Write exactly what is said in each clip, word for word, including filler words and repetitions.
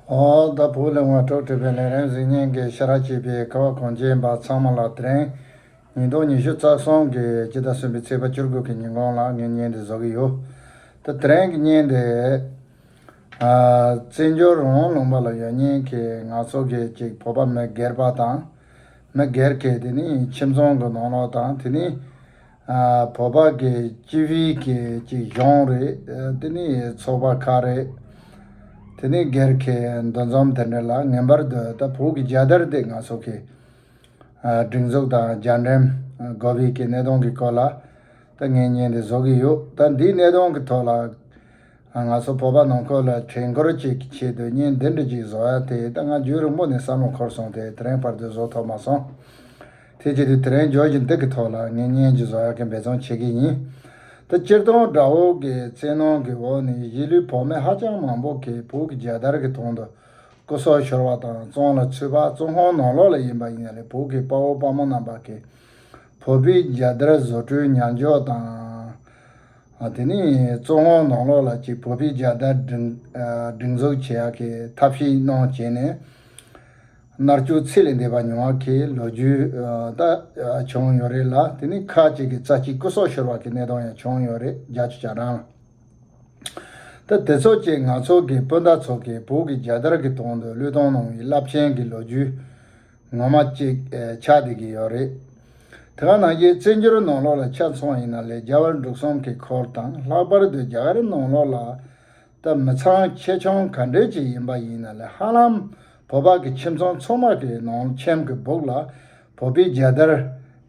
ཨོ་ད་བོད་ལ་དངོས་གྲུབ་སྒྲུབ་པའི་ལས་རིམ་གཟིགས་མཁན་གྱི་ཤེས་རབ་ཆེ་བའི་ཁ་བ་གངས་ཅན་པ་ཚང་མ་ལ་དེ་རིང་ཉིས་སྟོང་ཉི་ཤུ་རྩ་གསུམ་གྱི་སྤྱི་ཟླ་གསུམ་པའི་ཚེས་པ་བཅུ་དགུ་གི་ཉིན་གུང་ལ་ངས་བརྙན་འདི་བཟོ་གི་ཡོད། ད་དེ་རིང་གི་བརྙན་འདི་ཨ་བཙན་བྱོལ་རང་དབང་ལུང་པ་ལ་ཡོད་མཁན་གྱི་ང་ཚོ་གི་ཅིག་བོད་པ་མི་སྒེར་པ་དང་། མི་སྒེར་གྱི་དེ་ནི་ཁྱིམ་ཚང་གི་ནང་ལོགས་དང་དེ་ནི་ཨ་བོད་པ་གི་སྤྱི་པའི་གི་ཅིག་གཞུང་རེད། ཨ་དེ་ནི་ཚོགས་པ་ཁག་རེད། དེ་ནི་སྒེར་གྱི་འདུ་འཛོམས་དེ་འདྲ་ལ་ངེས་པར་དུ་ད་བོད་ཀྱི་རྒྱལ་དར་དེ་ང་ཚོ་གི་ཨ་སྒྲིག་འཛུགས་དང་རྒྱ་འགྲེམས་དགོས་པའི་གི་གནད་དོན་གྱི་སྐོར་ལ་ད་ངས་བརྙན་དེ་བཟོ་གི་ཡོད། ད་འདིའི་གནད་དོན་གྱི་ཐོག་ལ་ང་ཚོ་བོད་པ་ནང་ཁུལ་ལ་དྲན་སྐུལ་ཅིག་གི་ཆེད་དུ་བརྙན་འདི་འདྲ་ཅིག་བཟོ་ཡ་དེ་ད་ང་རྒྱུན་རིང་པོ་ནས་བསམ་བློ་འཁོར་སོང་སྟེ་དེ་རིང་བར་དུ་བཟོ་ཐུབ་མ་སོང་། དེ་བྱས་ཏེ་དེ་རིང་འབྱོར་གྱི་འདི་གི་ཐོག་ལ་ངས་བརྙན་ཅིག་བཟོ་ཡ་གི་འབད་བརྩོན་བྱེད་ཀྱི་ཡིན། ད་སྤྱིར་བཏང་དགྲ་བོ་གི་བཙན་གནོན་གྱི་འོག་ནས་གཞིས་ལུས་བོད་མི་ཧ་ཅང་མང་པོ་གིས་བོད་ཀྱི་རྒྱལ་དར་གྱི་དོན་དུ་སྐུ་སྲོག་ཤོར་བ་དང་བཙོན་ལ་ཚུད་པ། བཙོན་ཁང་ནང་ལོགས་ལ་ཡིན་པ་ཡིན་ན་ལས་བོད་ཀྱི་དཔའ་བོ་དཔའ་མོ་རྣམ་པ་གིས་བོད་པའི་རྒྱལ་དར་བཟོ་སྐྲུན་ཉར་འཇོག་དང་། ཨ་དེ་ནས་བཙོན་ཁང་ནང་ལོགས་ལ་ཅིག་བོད་པའི་རྒྱལ་དར་སྒྲིག་ཨ་སྒྲིག་འཛུགས་བྱེད་ཡག་གི་ཐབས་ཤེས་གནང་བྱས་ནས་མནར་གཅོད་ཚད་ལས་འདས་པ་མྱོང་བ་གི་ལོ་རྒྱུས་ཨ་ད་ཨ་བྱུང་ཡོད་རེད་ལ། དེ་ནས་ཁག་ཅིག་གི་རྩ་ཆེའི་སྐུ་སྲོག་ཤོར་བ་གི་གནད་དོན་ཡང་བྱུང་ཡོད་རེད། རྒྱ་ཆུ་བྱ་རང་ལ། ད་དེ་ཚོ་ཅིག་ང་ཚོ་གི་སྤུན་ཟླ་ཚོ་གིས་བོད་ཀྱི་རྒྱལ་དར་གྱི་དོན་དུ་བློས་གཏོང་གནང་བའི་རླབས་ཆེན་གྱི་ལོ་རྒྱུས་ངོ་མ་ཅིག་ཨེ་ཆགས་བསྡད་ཀྱི་ཡོད་རེད། དེ་ག་ནང་བཞིན་བཙན་བྱོལ་ནང་ལོགས་ལ་ཆ་མཚོན་ཡིན་ན་ལས་རྒྱལ་བ་འབྲུག་གསུམ་གྱི་འཁོར་དང་ལྷག་པར་དུ་རྒྱ་གར་ནང་ལོགས་ལ་ད་མི་ཚང་ཆེ་ཆུང་ག་འདྲས་ཅིག་ཡིན་པ་ཡིན་ན་ལས་ཧ་ལམ་བོད་པ་གི་ཁྱིམ་ཚང་ཚང་མ་གི་ནང་ཁྱིམ་གྱི་སྦུག་ལ་བོད་པའི་རྒྱལ་དར་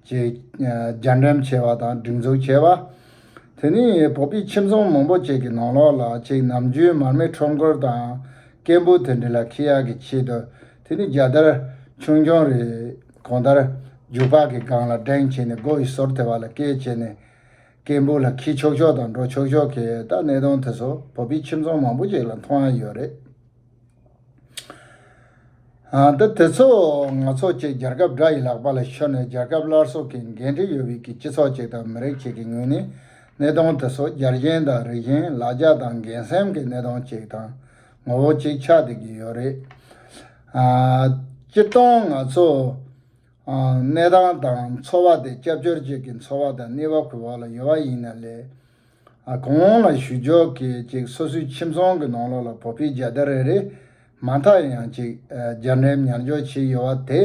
ཅིག་ཨ་རྒྱ་འགྲེམས་བྱས་པ་དང་སྒྲིག་འཛུགས་བྱས་པ། དེ་ནས་བོད་པའི་ཁྱིམ་ཚང་མང་པོ་ཅིག་གི་ནང་ལོགས་ལ་ཅིག་ནམ་རྒྱུན་མར་མེ་ཁྲོམ་སྐོར་དང་སྐད་འབོད་དེ་འདྲ་ལ་འཁྱེར་ཡག་གི་ཆེད་དུ་དེ་ནས་རྒྱལ་དར་ཆུང་ཆུང་རེ་གང་ལྟར་རྒྱུག་པ་གི་སྒང་ལ་སྒྲེང་བྱས་ནས་སྒོ་ཡི་ཟུར་དེ་བ་ལ་བཀལ་བྱས་ནས་སྐད་འབོད་ལ་འཁྱེར་ཆོག་ཆོག་དང་འགྲོ་ཆོག་ཆོག་གི་ད་གནད་དོན་དེ་ཚོ་བོད་པའི་ཁྱིམ་ཚང་མང་པོ་ཅིག་ལ་མཐོང་ཡ་ཡོད་རེད། ཨ་ད་དེ་ཚོ་ང་ཚོ་ཅིག་རྒྱལ་ཁབ་དགྲ་ཡི་ལག་པ་ལ་ཤོར་ནས་རྒྱལ་ཁབ་སླར་གསོ་གི་འགན་འཁྲི་ཡོད་པའི་གི་སྤྱི་ཚོགས་ཅིག་དང་མི་རིགས་ཅིག་གི་ངོས་ནས་གནད་དོན་དེ་ཚོ་རྒྱལ་ཞེན་དང་རིགས་ཞེན་ལ་རྒྱ་དང་འགན་སེམས་ཀྱི་གནད་དོན་ཅིག་དང་ངོ་བོ་ཅིག་ཆགས་བསྡད་ཀྱི་ཡོད་རེད། ཨ་སྤྱིར་བཏང་ང་ཚོ་ཨ་གནས་སྟངས་དང་འཚོ་བ་དེ་སྐྱབས་བཅོལ་ཅིག་གི་འཚོ་བ་དང་གནས་བབ་ཀྱི་འོག་ལ་ཡོད་པ་ཡིན་ན་ལས། ཨ་གོང་ལ་ཞུ་ཕྱོགས་ཀྱི་ཅིག་སོ་སོའི་ཁྱིམ་ཚང་གི་ནང་ལོགས་ལ་བོད་པའི་རྒྱལ་དར་རེ་རེ་མ་མཐའ་ཡང་ཅིག་ཨ་རྒྱ་འགྲེམས་ཉར་འཇོག་བྱས་ཡོད་པ་དེ་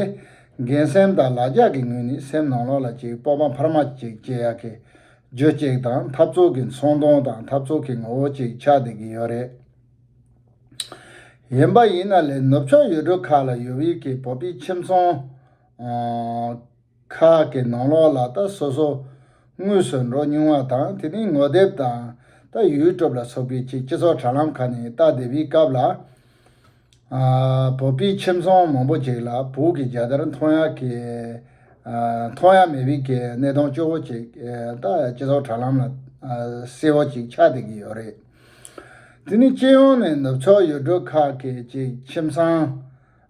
འགན་སེམས་དང་ལ་རྒྱ་གི་ངོས་ནས་སེམས་ནང་ལོགས་ལ་ཅིག་སྤོབས་པ་འཕར་མ་ཅིག་སྐྱེ་ཡག་གི་རྒྱུ་ཅིག་དང་འཐབ་རྩོད་ཀྱི་ཚོང་དོན་དང་འཐབ་རྩོད་ཀྱི་ངོ་བོ་ཅིག་ཆགས་བསྡད་ཀྱི་ཡོད་རེད། ཡིན་པ་ཡིན་ན་ལས་ནུབ་ཕྱོགས་ཡུལ་གྲུ་ཁག་ལ་ཡོད་པའི་གི་བོད་པའི་ཁྱིམ་ཚང་ཨ་ཁག་གི་ནང་ལོགས་ལ་ད་སོ་སོ་དངོས་སུ་འགྲོ་མྱོང་བ་དང་དེ་ནས་ངོ་དེབ་དང་ད་ཡུ་ཊུབ་ལ་སོགས་པའི་ཅིག་སྤྱི་ཚོགས་དྲ་ལམ་ཁག་ནས་ལྟ་བསྡད་པའི་སྐབས་ལ་ཨ་བོད་པའི་ཁྱིམ་ཚང་མང་པོ་ཅིག་ལ་བོད་ཀྱི་རྒྱལ་དར་མཐོང་ཡག་གི་ཨ་མཐོང་ཡག་མེད་པའི་གི་གནད་དོན་སྐྱོ་བོ་ཅིག་ཨ་ད་སྤྱི་ཚོགས་དྲ་ལམ་ལ་ཨ་གསལ་བོ་ཅིག་ཆགས་བསྡད་ཀྱི་ཡོད་རེད། དེ་ནི་སྤྱི་ཡོངས་ནས་ནུབ་ཕྱོགས་ཡུལ་གྲུ་ཁག་གི་ཅིག་ཁྱིམ་ཚང་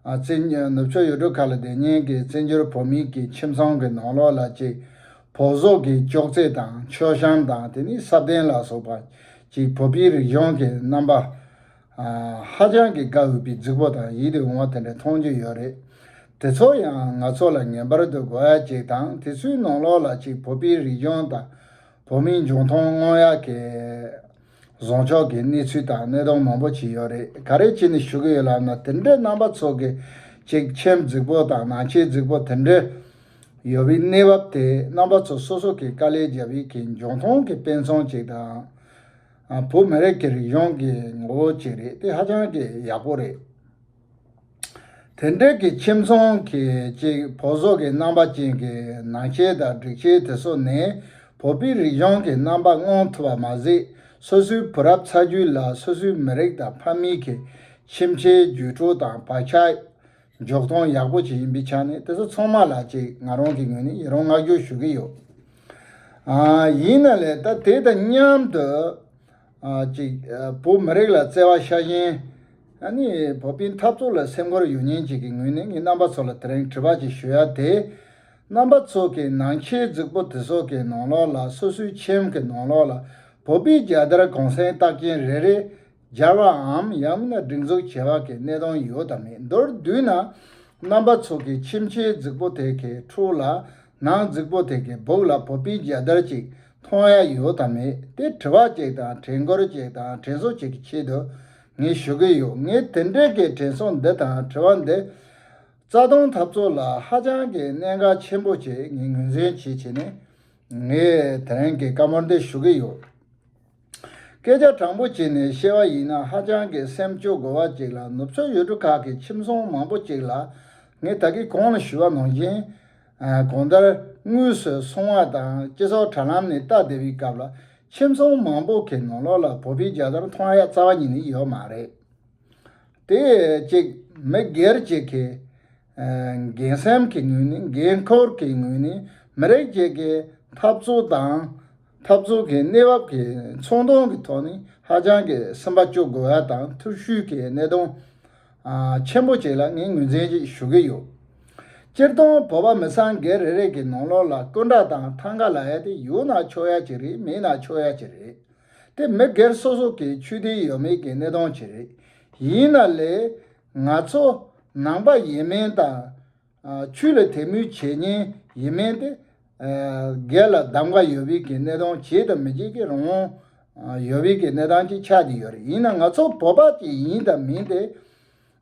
ཨ་བཙན་ནུབ་ཕྱོགས་ཡུལ་གྲུ་ཁག་ལ་བསྡད་མཁན་གྱི་བཙན་བྱོལ་བོད་མིའི་གི་ཁྱིམ་ཚང་གི་ནང་ལོགས་ལ་ཅིག་བོད་བཟོ་གི་ཅོག་ཙེ་དང་མཆོད་བཤམས་དང་དེ་ནི་ས་གདན་ལ་སོགས་པ་ཅིག་བོད་པའི་རིག་གཞུང་གི་རྣམ་པ་ཨ་ཧ་ཅང་གི་དགའ་འོས་པའི་རྫིག་པོ་དང་ཡིད་དུ་འོང་བ་དེ་འདྲ་མཐོང་རྒྱུ་ཡོད་རེད། དེ་ཚོ་ཡང་ང་ཚོ་ལ་ངེས་པར་དུ་དགོས་ཡ་ཅིག་དང་དེ་ཚོའི་ནང་ལོགས་ལ་ཅིག་བོད་པའི་རིག་གཞུང་དང་བོད་མིའི་འབྱུང་ཁུངས་མངོན་ཡག་གི་བཟང་ཕྱོགས་ཀྱི་གནས་ཚུལ་དང་གནད་དོན་མང་པོ་ཅིག་ཡོད་རེད། ག་རེ་བྱས་ནས་ཞུ་གི་ཡོད་ལབ་ན་དེ་འདྲའི་རྣམ་པ་ཚོ་གི་ཅིག་ཁྱིམ་རྫིག་པོ་དང་ནང་ཆས་རྫིག་པོ་དེ་འདྲའི་ཡོད་པའི་གནས་བབ་དེ་རྣམ་པ་ཚོ་སོ་སོ་གི་དཀའ་ལས་བརྒྱབ་པའི་གི་འབྱུང་ཁུངས་ཀྱི་དཔེ་མཚོན་ཅིག་དང་། ཨ་བོད་མི་རིགས་ཀྱི་རིག་གཞུང་གི་ངོ་བོ་ཅིག་རེད། དེ་ཧ་ཅང་གི་ཡག་པོ་རེད། དེ་འདྲའི་གི་ཁྱིམ་ཚང་གི་ཅིག་བོད་བཟོ་གི་རྣམ་པ་ཅན་གྱི་ནང་ཆས་དང་སྒྲིག་ཆས་དེ་ཚོ་ནས་བོད་པའི་རིག་གཞུང་གི་རྣམ་པ་མངོན་ཐུབ་པ་མ་ཟད་སོ་སོའི་བུ་རབས་ཚ་རྒྱུད་ལ་སོ་སོའི་མི་རིགས་དང་ཕ་མེས་ཀྱི་ཁྱིམ་ཆས་རྒྱུད་སྤྲོད་དང་བག་ཆགས་འཇོག་སྟངས་ཡག་པོ་ཅིག་ཡིན་པའི་ཆ་ནས་དེ་ཚོ་ཚང་མ་ལ་ཅིག་ང་རང་གི་ངོས་ནས་ཡི་རང་བསྔགས་བརྗོད་ཞུ་གི་ཡོད། ཨ་ཡིན་ན་ལས་ད་དེ་དང་མཉམ་དུ་ཨ་ཅིག་ཨ་བོད་མི་རིགས་ལ་བརྩེ་བ་ཤ་ཞེན། ཨ་ནི་བོད་པའི་འཐབ་རྩོད་ལ་སེམས་ཁུར་ཡོད་མཁན་ཅིག་གི་ངོས་ནས་ངས་རྣམ་པ་ཚོ་ལ་དེ་རིང་དྲི་བ་ཅིག་ཞུ་ཡ་དེ། རྣམ་པ་ཚོ་གི་ནང་ཆས་རྫིག་པོ་དེ་ཚོ་གི་ནང་ལོགས་ལ་སོ་སོའི་ཁྱིམ་གི་ནང་ལོགས་ལ་བོད་པའི་རྒྱལ་དར་གུང་སེང་བཏགས་མཁན་རེ་རེ་ སྦྱར་བའམ་ཡང་མིན་ན་སྒྲིག་འཛུགས་བྱས་པ་གི་གནད་དོན་ཡོད་དམ་མེད། མདོར་བསྡུས་ན། རྣམ་པ་ཚོ་གི་ཁྱིམ་མཆེད་རྫིག་པོ་དེ་གི་ཕྲུ་གུ་ལ། ནང་རྫིག་པོ་དེ་གི་སྦུག་ལ་བོད་པའི་རྒྱལ་དར་ཅིག་མཐོང་ཡ་ཡོད་དམ་མེད། དེ་དྲི་བ་ཅིག་དང་དྲན་སྐུལ་ཅིག་དང་དྲན་གསོ་ཅིག་གི་ཆེད་དུ་ངས་ཞུ་གི་ཡོད། ངས་དེ་འདྲའི་གི་དྲན་གསོ་འདི་དང་དྲི་བ་འདི་རྩ་དོན་འཐབ་རྩོད་ལ་ཧ་ཅང་གི་གནད་འགག་ཆེན་པོ་ཅིག་ངས་ངོས་འཛིན་བྱེད་བྱས་ནས། ངས་དེ་རིང་གི་བཀའ་མོལ་འདི་ཞུ་གི་ཡོད། སྐད་ཆ་དྲང་པོ་བྱས་ནས་བཤད་པ་ཡིན་ན། ཧ་ཅང་གི་སེམས་སྐྱོ་དགོས་པ་ཅིག་ལ། ནུབ་ཕྱོགས་ཡུལ་གྲུ་ཁག་གི་ཁྱིམ་ཚང་མང་པོ་ཅིག་ལ། ངས་ད་གིན་གོང་ལ་ཞུས་པ་ནང་བཞིན། ཨ། གང་ལྟར་དངོས་སུ་སོང་བ་དང་སྤྱི་ཚོགས་དྲ་ལམ་ནས་ལྟ་བསྡད་པའི་སྐབས་ལ། ཁྱིམ་ཚང་མང་པོ་གི་ནང་ལོགས་ལ་བོད་པའི་རྒྱལ་དར་མཐོང་ཡ་རྩ་བ་ཉིད་ནས་ཡོད་མ་རེད། དེ་གཅིག་མི་སྒེར་གཅིག་གི། ཨ། འགན་སེམས་ཀྱི་ངོས་ནས། འགན་ཁུར་གྱི་ངོས་ནས། མི་རིགས་གཅིག་གི་འཐབ་རྩོད་དང་། འཐབ་རྩོད་ཀྱི་གནས་བབ་ཀྱི་ཚོང་དོན་གྱི་ཐོག་ནས་ཧ་ཅང་གི་སེམས་པ་སྐྱོ་དགོས་པ་དང་ཐུགས་ཤུགས་ཀྱི་གནད་དོན། ཨ། ཆེན་པོ་ཅིག་ལ་ངས་ངོས་འཛིན་ཅིག་ཞུ་གི་ཡོད། སྤྱིར་བཏང་བོད་པ་མི་སེར་སྒེར་རེ་རེ་གི་ནང་ལོགས་ལ་སྐུ་འདྲ་དང་ཐང་ག་ལབ་ཡ་དེ་ཡོད་ན་ཆོག་ཡ་ཅིག་རེད། མེད་ན་ཆོག་ཡ་ཅིག་རེད། དེ་མི་སྒེར་སོ་སོ་གི་ཆོས་དད་ཡོད་མེད་ཀྱི་གནད་དོན་ཅིག་རེད། ཡིན་ན་ལས་ང་ཚོ་ནང་པ་ཡིན་མིན་དང་། ཨ། ཆོས་ལ་དད་མོས་བྱེད་མཁན་ཡིན་མིན་དེ། ཨ། སྒེར་ལ་གདམ་ག་ཡོད་པའི་གི་གནད་དོན། བྱེད་དང་མི་བྱེད་ཀྱི་རང་དབང་། ཨ། ཡོད་པའི་གི་གནས་སྟངས་ཅིག་ཆགས་བསྡད་ཡོད་རེད། ཡིན་ན་ང་ཚོ་བོད་པ་ཅིག་ཡིན་དང་མིན་དེ།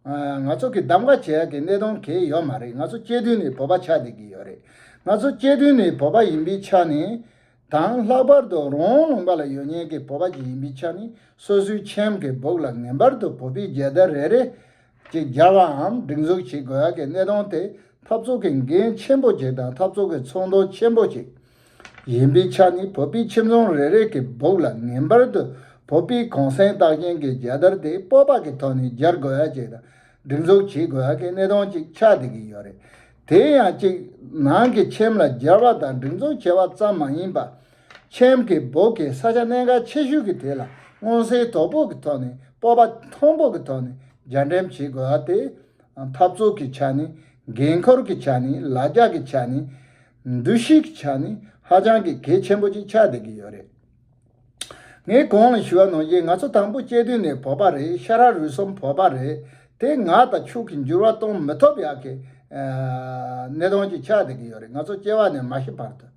ཨ། ང་ཚོ་གི་གདམ་ག་བྱེད་ཡ་གི་གནད་དོན་གང་ཡང་ཡོད་མ་རེད། ང་ཚོ་སྐྱེ་དུས་ནས་བོད་པ་ཆགས་བསྡད་ཀྱི་ཡོད་རེད། ང་ཚོ་སྐྱེ་དུས་ནས་བོད་པ་ཡིན་པའི་ཆ་ནས་དང་། ལྷག་པར་དུ་རང་ལུང་པ་ལ་ཡོད་མཁན་གྱི་བོད་པ་ཅིག་ཡིན་པའི་ཆ་ནས། སོ་སོའི་ཁྱིམ་གྱི་སྦུག་ལ་ངེས་པར་དུ་བོད་པའི་རྒྱལ་དར་རེ་རེ་ཅིག་སྦྱར་བའམ་སྒྲིག་འཛུགས་བྱེད་དགོས་ཡ་གི་གནད་དོན་དེ་འཐབ་རྩོད་ཀྱི་འགན་ཆེན་པོ་ཅིག་དང་། འཐབ་རྩོད་ཀྱི་ཚོགས་འདུ་ཆེན་པོ་ཅིག་ཡིན་པའི་ཆ་ནས། བོད་པའི་ཁྱིམ་ཚང་རེ་རེ་གི་སྦུག་ལ་ངེས་པར་དུ་བོད་པའི་གུང་སེང་རྟགས་ཅན་གྱི་རྒྱལ་དར་དེ་སྤོབས་པ་གི་ཐོག་ནས་སྦྱར་དགོས་ཡ་ཅིག་དང་། སྒྲིག་འཛུགས་བྱེད་དགོས་ཡ་གི་གནད་དོན་ཅིག་ཆགས་བསྡད་ཀྱི་ཡོད་རེད། དེ་ཡང་གཅིག་ནང་གི་ཁྱིམ་ལ་སྦྱར་བ་དང་སྒྲིག་འཛུགས་བྱས་པ་ཙམ་མ་ཡིན་པ། ཁྱིམ་གྱི་སྦུག་གི་ས་ཆ་གནད་འགག་ཆེ་ཤོས་ཀྱི་དེ་ལ་མངོན་གསལ་དོད་པོ་གི་ཐོག་ནས། སྤོབས་པ་མཐོན་པོ་གི་ཐོག་ནས་རྒྱ་འགྲེམས་བྱེད་དགོས་པ་དེ། འཐབ་རྩོད་ཀྱི་ཆ་ནས། འགན་ཁུར་གྱི་ཆ་ནས། ལ་རྒྱ་གི་ཆ་ནས། འདུ་ཤེས་ཀྱི་ཆ་ནས་ཧ་ཅང་གི་གལ་ཆེན་པོ་ཅིག་ཆགས་བསྡད་ཀྱི་ཡོད་རེད། ངས་གོང་ལ་ཞུས་པ་ནང་བཞིན། ང་ཚོ་དང་པོ་སྐྱེ་དུས་ནས་བོད་པ་རེད། ཤ་ར་རུས་གསུམ་བོད་པ་རེད། དེ་ང་དང་ཁྱོད་ཀྱིས་འགྱུར་བ་གཏོང་མི་ཐུབ་ཡག་གི། ཨ། གནད་དོན་ཅིག་ཆགས་བསྡད་ཀྱི་ཡོད་རེད། ང་ཚོ་སྐྱེ་བ་ནས་མ་ཤི་བར་དུ།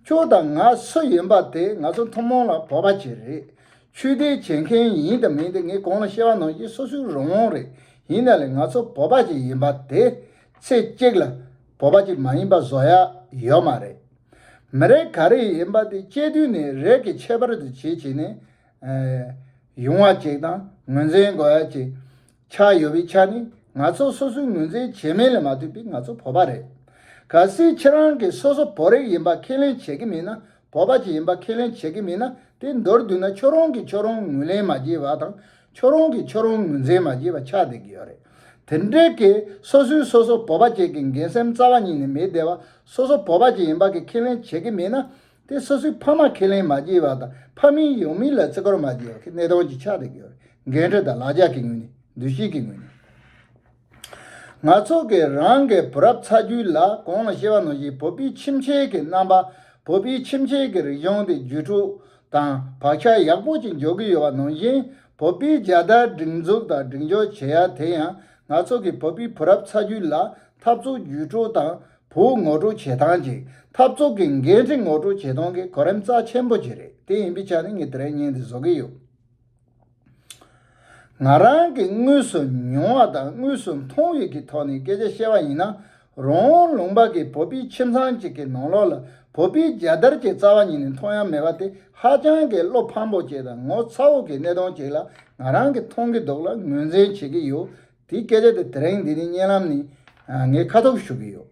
ཁྱོད་དང་ང་སུ་ཡིན་པ་དེ་ང་ཚོ་ཐུན་མོང་ལ་བོད་པ་ཅིག་རེད། ཆོས་དད་བྱེད་མཁན་ཡིན་དང་མིན་དེ་ངས་གོང་ལ་བཤད་པ་ནང་བཞིན་སོ་སོའི་རང་དབང་རེད། ཡིན་ན་ལས་ང་ཚོ་བོད་པ་ཅིག་ཡིན་པ་དེ་ཚེ་གཅིག་ལ་བོད་པ་ཅིག་མ་ཡིན་པ་བཟོ་ཡ་ཡོད་མ་རེད། མི་རིགས་ག་རེ་ཡིན་པ་དེ་སྐྱེ་དུས་ནས་རིགས་ཀྱི་ཁྱད་པར་དུ་བྱེད་བྱས་ནས། ཨ། ཡོང་བ་ཅིག་དང་ངོས་འཛིན་དགོས་ཡ་ཅིག་ཆགས་ཡོད་པའི་ཆ་ནས། ང་ཚོ་སོ་སོའི་ངོས་འཛིན་བྱེད་མིན་ལ་མ་ལྟོས་པའི་ང་ཚོ་བོད་པ་རེད། གལ་སྲིད་ཁྱེད་རང་གིས་སོ་སོ་བོད་རིགས་ཡིན་པ་ཁས་ལེན་བྱེད་ཀྱི་མེད་ན། བོད་པ་ཅིག་ཡིན་པ་ཁས་ལེན་བྱེད་ཀྱི་མེད་ན། དེ་མདོར་བསྡུས་ན་ཁྱོད་རང་གིས་ཁྱོད་རང་ངོས་ལེན་མ་བྱས་པ་དང་། ཁྱོད་རང་གིས་ཁྱོད་རང་ངོས་འཛིན་མ་བྱས་པ་ཆགས་བསྡད་ཀྱི་ཡོད་རེད། དེ་འདྲའི་གི་སོ་སོས་སོ་སོ་བོད་པ་ཅིག་གི་འགན་སེམས་རྩ་བ་ཉིད་ནས་མེད་བསྡད་པ། སོ་སོ་བོད་པ་ཅིག་ཡིན་པ་གི་ཁས་ལེན་བྱེད་ཀྱི་མེད་ན། དེ་སོ་སོའི་ཕ་མ་ཁས་ལེན་མ་བྱས་པ་དང་། ཕ་མེས་ཡང་མེས་ལ་བརྩི་བཀུར་མ་བྱས་པ་གི་གནད་དོན་ཅིག་ཆགས་བསྡད་ཀྱི་ཡོད་རེད། འགན་འཁྲི་དང་ལ་རྒྱ་གི་ངོས་ནས། འདུ་ཤེས་ཀྱི་ངོས་ནས། ང་ཚོ་གི་རང་གི་བུ་རབས་ཚ་རྒྱུད་ལ། གོང་ལ་བཤད་པ་ནང་བཞིན་བོད་པའི་ཁྱིམ་མཆེད་ཀྱི་རྣམ་པ། བོད་པའི་ཁྱིམ་མཆེད་ཀྱི་རིག་གཞུང་དེ་བརྒྱུད་སྤྲོད་དང་བག་ཆགས་ཡག་པོ་ཅིག་འཇོག་གི་ཡོད་པ་ནང་བཞིན། བོད་པའི་རྒྱལ་དར་སྒྲེང་འཛུགས་དང་སྒྲེང་སྦྱོར་བྱེད་ཡ་དེ་ཡང་ང་ཚོ་གི་བོད་པའི་བུ་རབས་ཚ་རྒྱུད་ལ་འཐབ་རྩོད་བརྒྱུད་སྤྲོད་དང་བོད་ངོ་སྤྲོད་བྱེད་སྟངས་ཅིག་འཐབ་རྩོད་ཀྱི་འགན་འཁྲི་ངོ་སྤྲོད་བྱེད་སྟངས་ཀྱི་གོ་རིམ་རྩ་ཆེན་པོ་ཅིག་རེད། དེ་ཡིན་པའི་ཆ་ནས་ངས་དེ་རིང་བརྙན་འདི་བཟོ་གི་ཡོད། ང་རང་གིས་དངོས་སུ་མྱོང་བ་དང་དངོས་སུ་མཐོང་བའི་གི་ཐོག་ནས་སྐད་ཆ་བཤད་པ་ཡིན་ན། རང་དབང་ལུང་པ་གི་བོད་པའི་ཁྱིམ་ཚང་གཅིག་གི་ནང་ལོགས་ལ་བོད་པའི་རྒྱལ་དར་གྱི་རྩ་བ་ཉིད་ནས་མཐོང་ཡ་མེད་པ་དེ་ཧ་ཅང་གི་བློ་ཕམ་པོ་ཅིག་དང་ངོ་ཚ་བོ་གི་གནད་དོན་ཅིག་ལ་ང་རང་གིས་མཐོང་གི་འདུག་ལ་ངོས་འཛིན་བྱེད་ཀྱི་ཡོད། དེའི་སྐད་ཆ་དེ་དེ་རིང་འདི་ནས་བརྙན་ལམ་ནས་ངས་ཁ་ཐུག་ཞུ་གི་ཡོད།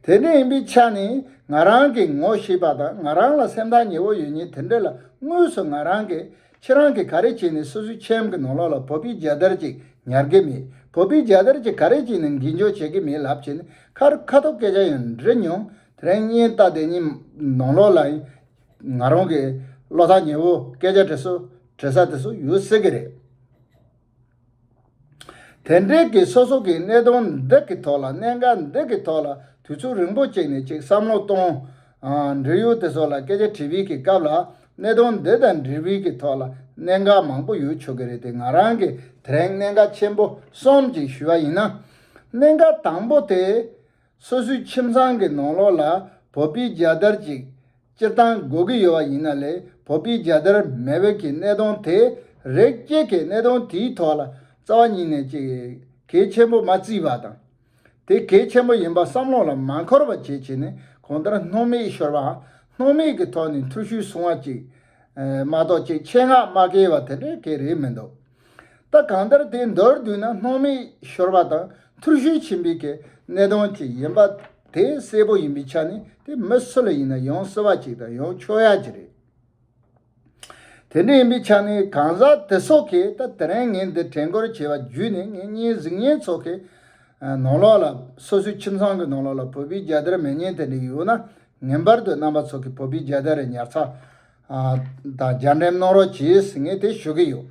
དེ་འདྲ་ཡིན་པའི་ཆ་ནས་ང་རང་གིས་ངོ་ཤེས་པ་དང་ང་རང་ལ་སེམས་ཐག་ཉེ་བོ་ཡོད་མཁན་དེ་འདྲ་ལ་དངོས་སུ་ང་རང་གིས་ཁྱེད་རང་གིས་ག་རེ་བྱས་ནས་སོ་སོའི་ཁྱིམ་གྱི་ནང་ལོགས་ལ་བོད་པའི་རྒྱལ་དར་ཅིག་ཉར་གི་མེད། བོད་པའི་རྒྱལ་དར་ཅིག་ག་རེ་བྱས་ནས་འགན་བཅོལ་བྱེད་ཀྱི་མེད་ལབ་བྱས་ནས་ཁ་ཁ་ཐུག་སྐད་ཆ་ཡང་འདྲི་མྱོང་། དེ་རིང་བརྙན་ལྟ་དེ་གཉིས་ནང་ལོགས་ལ་ང་རང་གི་བློ་ཐག་ཉེ་བོ་སྐད་ཆ་དྲི་སོ་དྲི་ས་དེ་ཚོ་ཡོད་སྲིད་ཀྱི་རེད། དེ་འདྲའི་གི་སོ་སོ་གི་གནད་དོན་འདི་གི་ཐོག་ལ་གནད་འགག་འདི་གི་ཐོག་ལ་དུས་ཚོད་རིང་པོ་བྱས་ནས་ཅིག་བསམ་བློ་གཏོང་། ཨ། འབྲེལ་ཡོད་དེ་ཚོ་ལ་སྐད་ཆ་དྲིས་པའི་གི་སྐབས་ལ་གནད་དོན་འདི་དང་འབྲེལ་བའི་གི་ཐོག་ལ་ གནད་འགག་མང་པོ་ཡོད་ཆོག་གི་རེད་དེ། ང་རང་གིས་དེ་རིང་གནད་འགག་ཆེན་པོ་གསུམ་ཅིག་ཞུ་བ་ཡིན་ན། གནད་འགག་དང་པོ་དེ། སོ་སོའི་ཁྱིམ་ཚང་གི་ནང་ལོགས་ལ་བོད་པའི་རྒྱལ་དར་ཅིག་སྤྱིར་བཏང་དགོས་ཀྱི་ཡོད་པ་ཡིན་ན་ལས། བོད་པའི་རྒྱལ་དར་མེད་པའི་གི་གནད་དོན་དེ། རིགས་གཅིག་གི་གནད་དོན་དེའི་ཐོག་ལ་རྩ་བ་ཉིད་ནས་ཅིག་གལ་ཆེན་པོ་མ་བརྩིས་པ་དང་། དེ་གལ་ཆེན་པོ་ཡིན་པ་བསམ་བློ་ལ་མ་འཁོར་བ་བྱེད་བྱས་ནས། གང་ལྟར་སྣང་མེད་ཤོར་བ། སྣང་མེད་ཀྱི་ཐོག་ནས་འཐུར་ཞུགས་སོང་བ་ཅིག་མ་གཏོགས་ཅིག་ཆེད་མངགས་མ་བཀལ་བ་དེ་འདྲ་གང་རེད་མི་འདུག་ད་གང་ལྟར་དེ་མདོར་བསྡུས་ན། སྣང་མེད་ཤོར་བ་དང་འཐུར་ཞུགས་ཕྱིན་པའི་གི་གནད་དོན་ཅིག་ཡིན་པ་དེ་གསལ་པོ་ཡིན་པའི་ཆ་ནས། དེ་མི་སུ་ལ་ཡིན་ན་ཡོང་སྲིད་པ་ཅིག་དང་ཡོང་ཆོག་ཡ་ཅིག་རེད། དེ་འདྲ་ཡིན་པའི་ཆ་ནས། གང་ཟག་དེ་ཚོ་གིས་ད་དེ་རིང་ངས་འདི་དྲན་སྐུལ་བྱས་པ་བརྒྱུད་ནས། ངས་སྙན་གཟིགས་མཁན་ཚོ་གིས་ནང་ལོགས་ལ། སོ་སོའི་ཁྱིམ་ཚང་གི་ནང་ལོགས་ལ་བོད་པའི་རྒྱལ་དར་མེད་མཁན་དེ་འདྲ་ཡོད་ན། ངེས་པར་དུ་རྣམ་པ་ཚོ་གིས་བོད་པའི་རྒྱལ་དར་རེ་ཉར་ཚགས་དང་རྒྱས་འགྲེམས་གནང་རོགས་གྱིས། ངས་དེ་ཞུ་གི་ཡོད།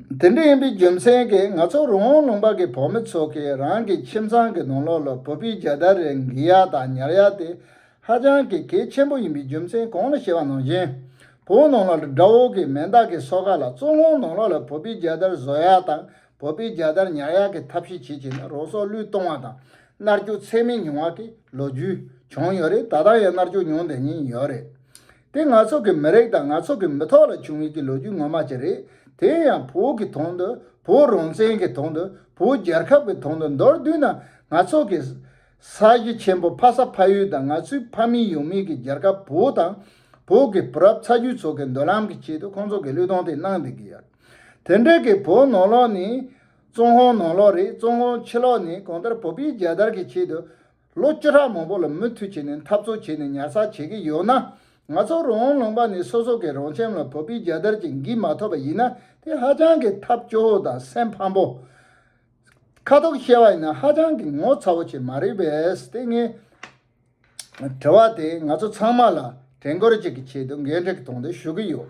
དེ་འདྲ་ཡིན་པའི་རྒྱུ་མཚན་གྱིས། ང་ཚོ་རི་བོང་ལུང་པ་གི་བོད་མི་ཚོ་གིས་རང་གི་ཁྱིམ་ཚང་གི་ནང་ལོགས་ལ་བོད་པའི་རྒྱལ་དར་རེ་འགེལ་ཡ་དང་ཉར་ཡ་དེ་ཧ་ཅང་གི་གལ་ཆེན་པོ་ཡིན་པའི་རྒྱུ་མཚན། གོང་ལ་བཤད་པ་ནང་བཞིན། བོད་ནང་ལོགས་ལ་དགྲ་བོ་གི་མེ་མདའ་གི་སོ་ཁ་ལ། བཙོན་ཁང་ནང་ལོགས་ལ་བོད་པའི་རྒྱལ་དར་བཟོ་ཡ་དང་། བོད་པའི་རྒྱལ་དར་ཉར་ཡ་གི་ཐབས་ཤེས་བྱེད་བྱས་ནས་རང་སྲོག་བློས་གཏོང་བ་དང་། མནར་གཅོད་ཚད་མེད་མྱོང་བ་གི་ལོ་རྒྱུས་བྱུང་ཡོད་རེད། ད་ལྟ་ཡང་མནར་གཅོད་མྱོང་བསྡད་མཁན་ཡོད་རེད། དེ་ང་ཚོ་གི་མི་རིགས་དང་ང་ཚོ་གི་མི་ཐོག་ལ་བྱུང་བའི་གི་ལོ་རྒྱུས་ངོ་མ་ཅིག་རེད། དེ་ཡང་བོད་ཀྱི་དོན་དུ། བོད་རང་བཙན་གྱི་དོན་དུ། བོད་རྒྱལ་ཁབ་ཀྱི་དོན་དུ། མདོར་བསྡུས་ན་ང་ཚོ་གི་ས་གཞི་ཆེན་པོ་ཕ་ས་ཕ་ཡུལ་དང་། ང་ཚོའི་ཕ་མེས་ཡུལ་མེས་ཀྱི་རྒྱལ་ཁབ་བོད་དང་། བོད་ཀྱི་བུ་རབས་ཚ་རྒྱུད་ཚོ་གི་མདུན་ལམ་གྱི་ཆེད་དུ་ཁོང་ཚོ་གི་བློས་གཏོང་དེ་གནང་བསྡད་ཀྱི་ཡོད། དེ་འདྲའི་གི་བོད་ནང་ལོགས་ནས། བཙོན་ཁང་ནང་ལོགས་རེད། བཙོན་ཁང་ཕྱི་ལོགས་ནས། གང་ལྟར་བོད་པའི་རྒྱལ་དར་གྱི་ཆེད་དུ་ལོ་བཅུ་ཕྲག་མང་པོ་ལ་མུ་མཐུད་བྱས་ནས་འཐབ་རྩོད་བྱས་ནས་ཉར་ཚགས་བྱེད་ཀྱི་ཡོད་ན། ང་ཚོ་རི་བོང་ལུང་པ་ནས་སོ་སོ་གི་རང་ཁྱིམ་ལ་བོད་པའི་རྒྱལ་དར་ཅིག་འགེལ་མ་ཐུབ་པ་ཡིན་ན། དེ་ཧ་ཅང་གི་ཐབས་སྐྱོ་བོ་དང་སེམས་ཕམ་པོ། ཁ་ཐུག་བཤད་པ་ཡིན་ན་ཧ་ཅང་གི་ངོ་ཚ་བོ་ཅིག་མ་རེད་པས། དེ་ངས་དྲི་བ་དེ་ང་ཚོ་ཚང་མ་ལ་དྲན་སྐུལ་ཅིག་གི་ཆེད་དུ་འགན་འཁྲི་གི་དོན་དུ་ཞུ་གི་ཡོད།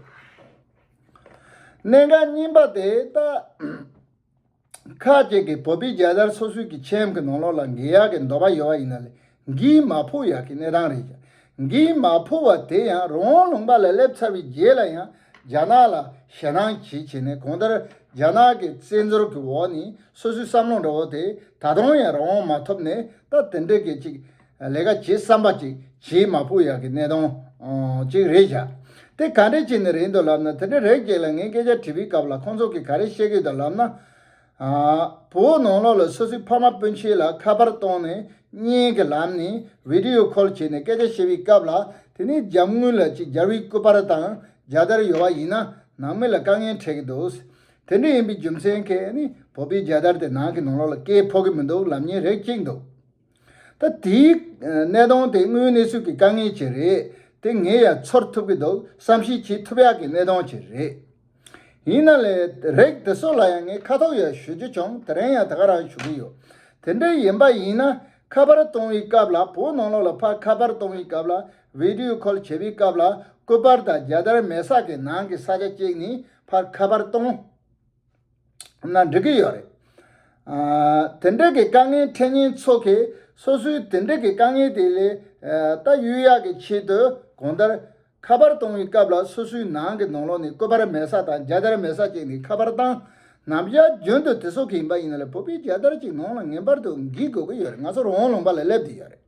གནད་འགག་གཉིས་པ་དེ་ད། ཁ་ཅིག་གིས་བོད་པའི་རྒྱལ་དར་སོ་སོའི་གི་ཁྱིམ་གྱི་ནང་ལོགས་ལ་འགེལ་ཡག་གི་འདོད་པ་ཡོད་པ་ཡིན་ན་ལས། འགེལ་མ་ཕོད་ཡག་གི་གནས་སྟངས་རེད་ཀྱང་། འགེལ་མ་ཕོད་པ་དེ་ཡང་རི་བོང་ལུང་པ་ལ་སླེབས་ཚར་བའི་རྗེས་ལ་ཡང་རྒྱ་ནག་ལ་ཞེད་སྣང་བྱེད་བྱས་ནས། གང་ལྟར་རྒྱ་ནག་གི་བཙན་འཛུལ་གྱི་འོག་ནས་སོ་སོའི་བསམ་བློ་འདྲ་བོ་དེ་ད་དུང་ཡང་རང་དབང་མ་ཐོབ་ནས། ད་དེ་འདྲའི་གི་ཅིག་ལས་ཀ་བྱེད་བསམ་པ་ཅིག་བྱེད་མ་ཕོད་ཡག་གི་གནས་སྟངས་ཅིག་རེད་བཞག་དེ་ག་འདྲས་བྱས་ནས་རེད་འདུག་ལབ་ན། དེ་འདྲ་རིགས་ཅིག་ལ་ངས་སྐད་ཆ་དྲིས་པའི་སྐབས་ལ་ཁོང་ཚོ་གིས་ག་རེ་བཤད་ཀྱི་འདུག་ལབ་ན། ཨ། བོད་ནང་ལོགས་ལ་སོ་སོའི་ཕ་མ་སྤུན་མཆེད་ལ་ཁ་པར་བཏང་ནས། བརྙན་གྱི་ལམ་ནས་བི་ཌི་ཡོ་ཁོལ་བྱས་ནས་སྐད་ཆ་བཤད་པའི་སྐབས་ལ། དེ་ནས་རྒྱབ་ངོས་ལ་ཅིག་རྒྱལ་བའི་སྐུ་པར་དང་རྒྱལ་དར་ཡོད་པ་ཡིན་ན། ནང་མི་ལ་དཀའ་ངལ་འཕྲད་ཀྱི་འདུག་དེ་འདྲ་ཡིན་པའི་རྒྱུ་མཚན་གྱིས་ནི་བོད་པའི་རྒྱལ་དར་དེ་ནང་གི་ནང་ལོགས་ལ་བཀལ་ཕོད་ཀྱི་མི་འདུག་ལབ་མཁན་རིགས་གཅིག་འདུག་ད་དེའི་གནད་དོན་དེ་དངོས་གནས་ཚུལ་གྱི་དཀའ་ངལ་ཅིག་རེད། དེ་ངས་ཡང་ཚོར་ཐུབ་ཀྱི་འདུག་བསམ་ཤེས་བྱེད་ཐུབ་ཡག་གི་གནད་དོན་ཅིག་རེད། ཡིན་ན་ལས་རིགས་དེ་ཚོ་ལ་ཡང་ངས་ཁ་ཐུག་ཡང་ཞུ་རྒྱུ་བྱུང་། དེ་རིང་ཡང་དེ་ག་རང་ཞུ་གི་ཡོད། དེ་འདྲ་ཡིན་པ་ཡིན་ན། ཁ་པར་གཏོང་བའི་སྐབས་ལ། བོད་ནང་ལོགས་ལ་ཕར་ཁ་པར་གཏོང་བའི་སྐབས་ལ། བི་ཌི་ཡོ་ཁོལ་བྱེད་པའི་སྐབས་ལ། སྐུ་པར་དང་རྒྱལ་དར་མེད་ས་གི་ནང་གི་ས་ཆ་གཅིག་ནས་ཕར་ཁ་པར་གཏོང་ན་འགྲིག་གི་ཡོད་རེད། ཨ། དེ་འདྲ་གི་དཀའ་ངལ་འཕྲད་མཁན་ཚོ་གིས་སོ་སོའི་དེ་འདྲ་གི་དཀའ་ངལ་དེ་ལས་ད་གཡོལ་ཡག་གི་ཆེད་དུ། གང་ལྟར་ཁ་པར་གཏོང་བའི་སྐབས་ལ་སོ་སོའི་ནང་གི་ནང་ལོགས་ནས་སྐུ་པར་མེད་ས་དང་རྒྱལ་དར་མེད་ས་ཅིག་ནས་ཁ་པར་བཏང་། ནམ་ཞག་རྒྱུན་དུ་དེ་ཚོ་གི་ཡིན་པ་ཡིན་ན་ལས། བོད་པའི་རྒྱལ་དར་ཅིག་ནང་ལ་ངེས་པར་དུ་འགེལ་དགོས་ཀྱི་ཡོད་རེད། ང་ཚོ་རི་བོང་ལུང་པ་ལ་སླེབས་བསྡད་ཡོད་རེད།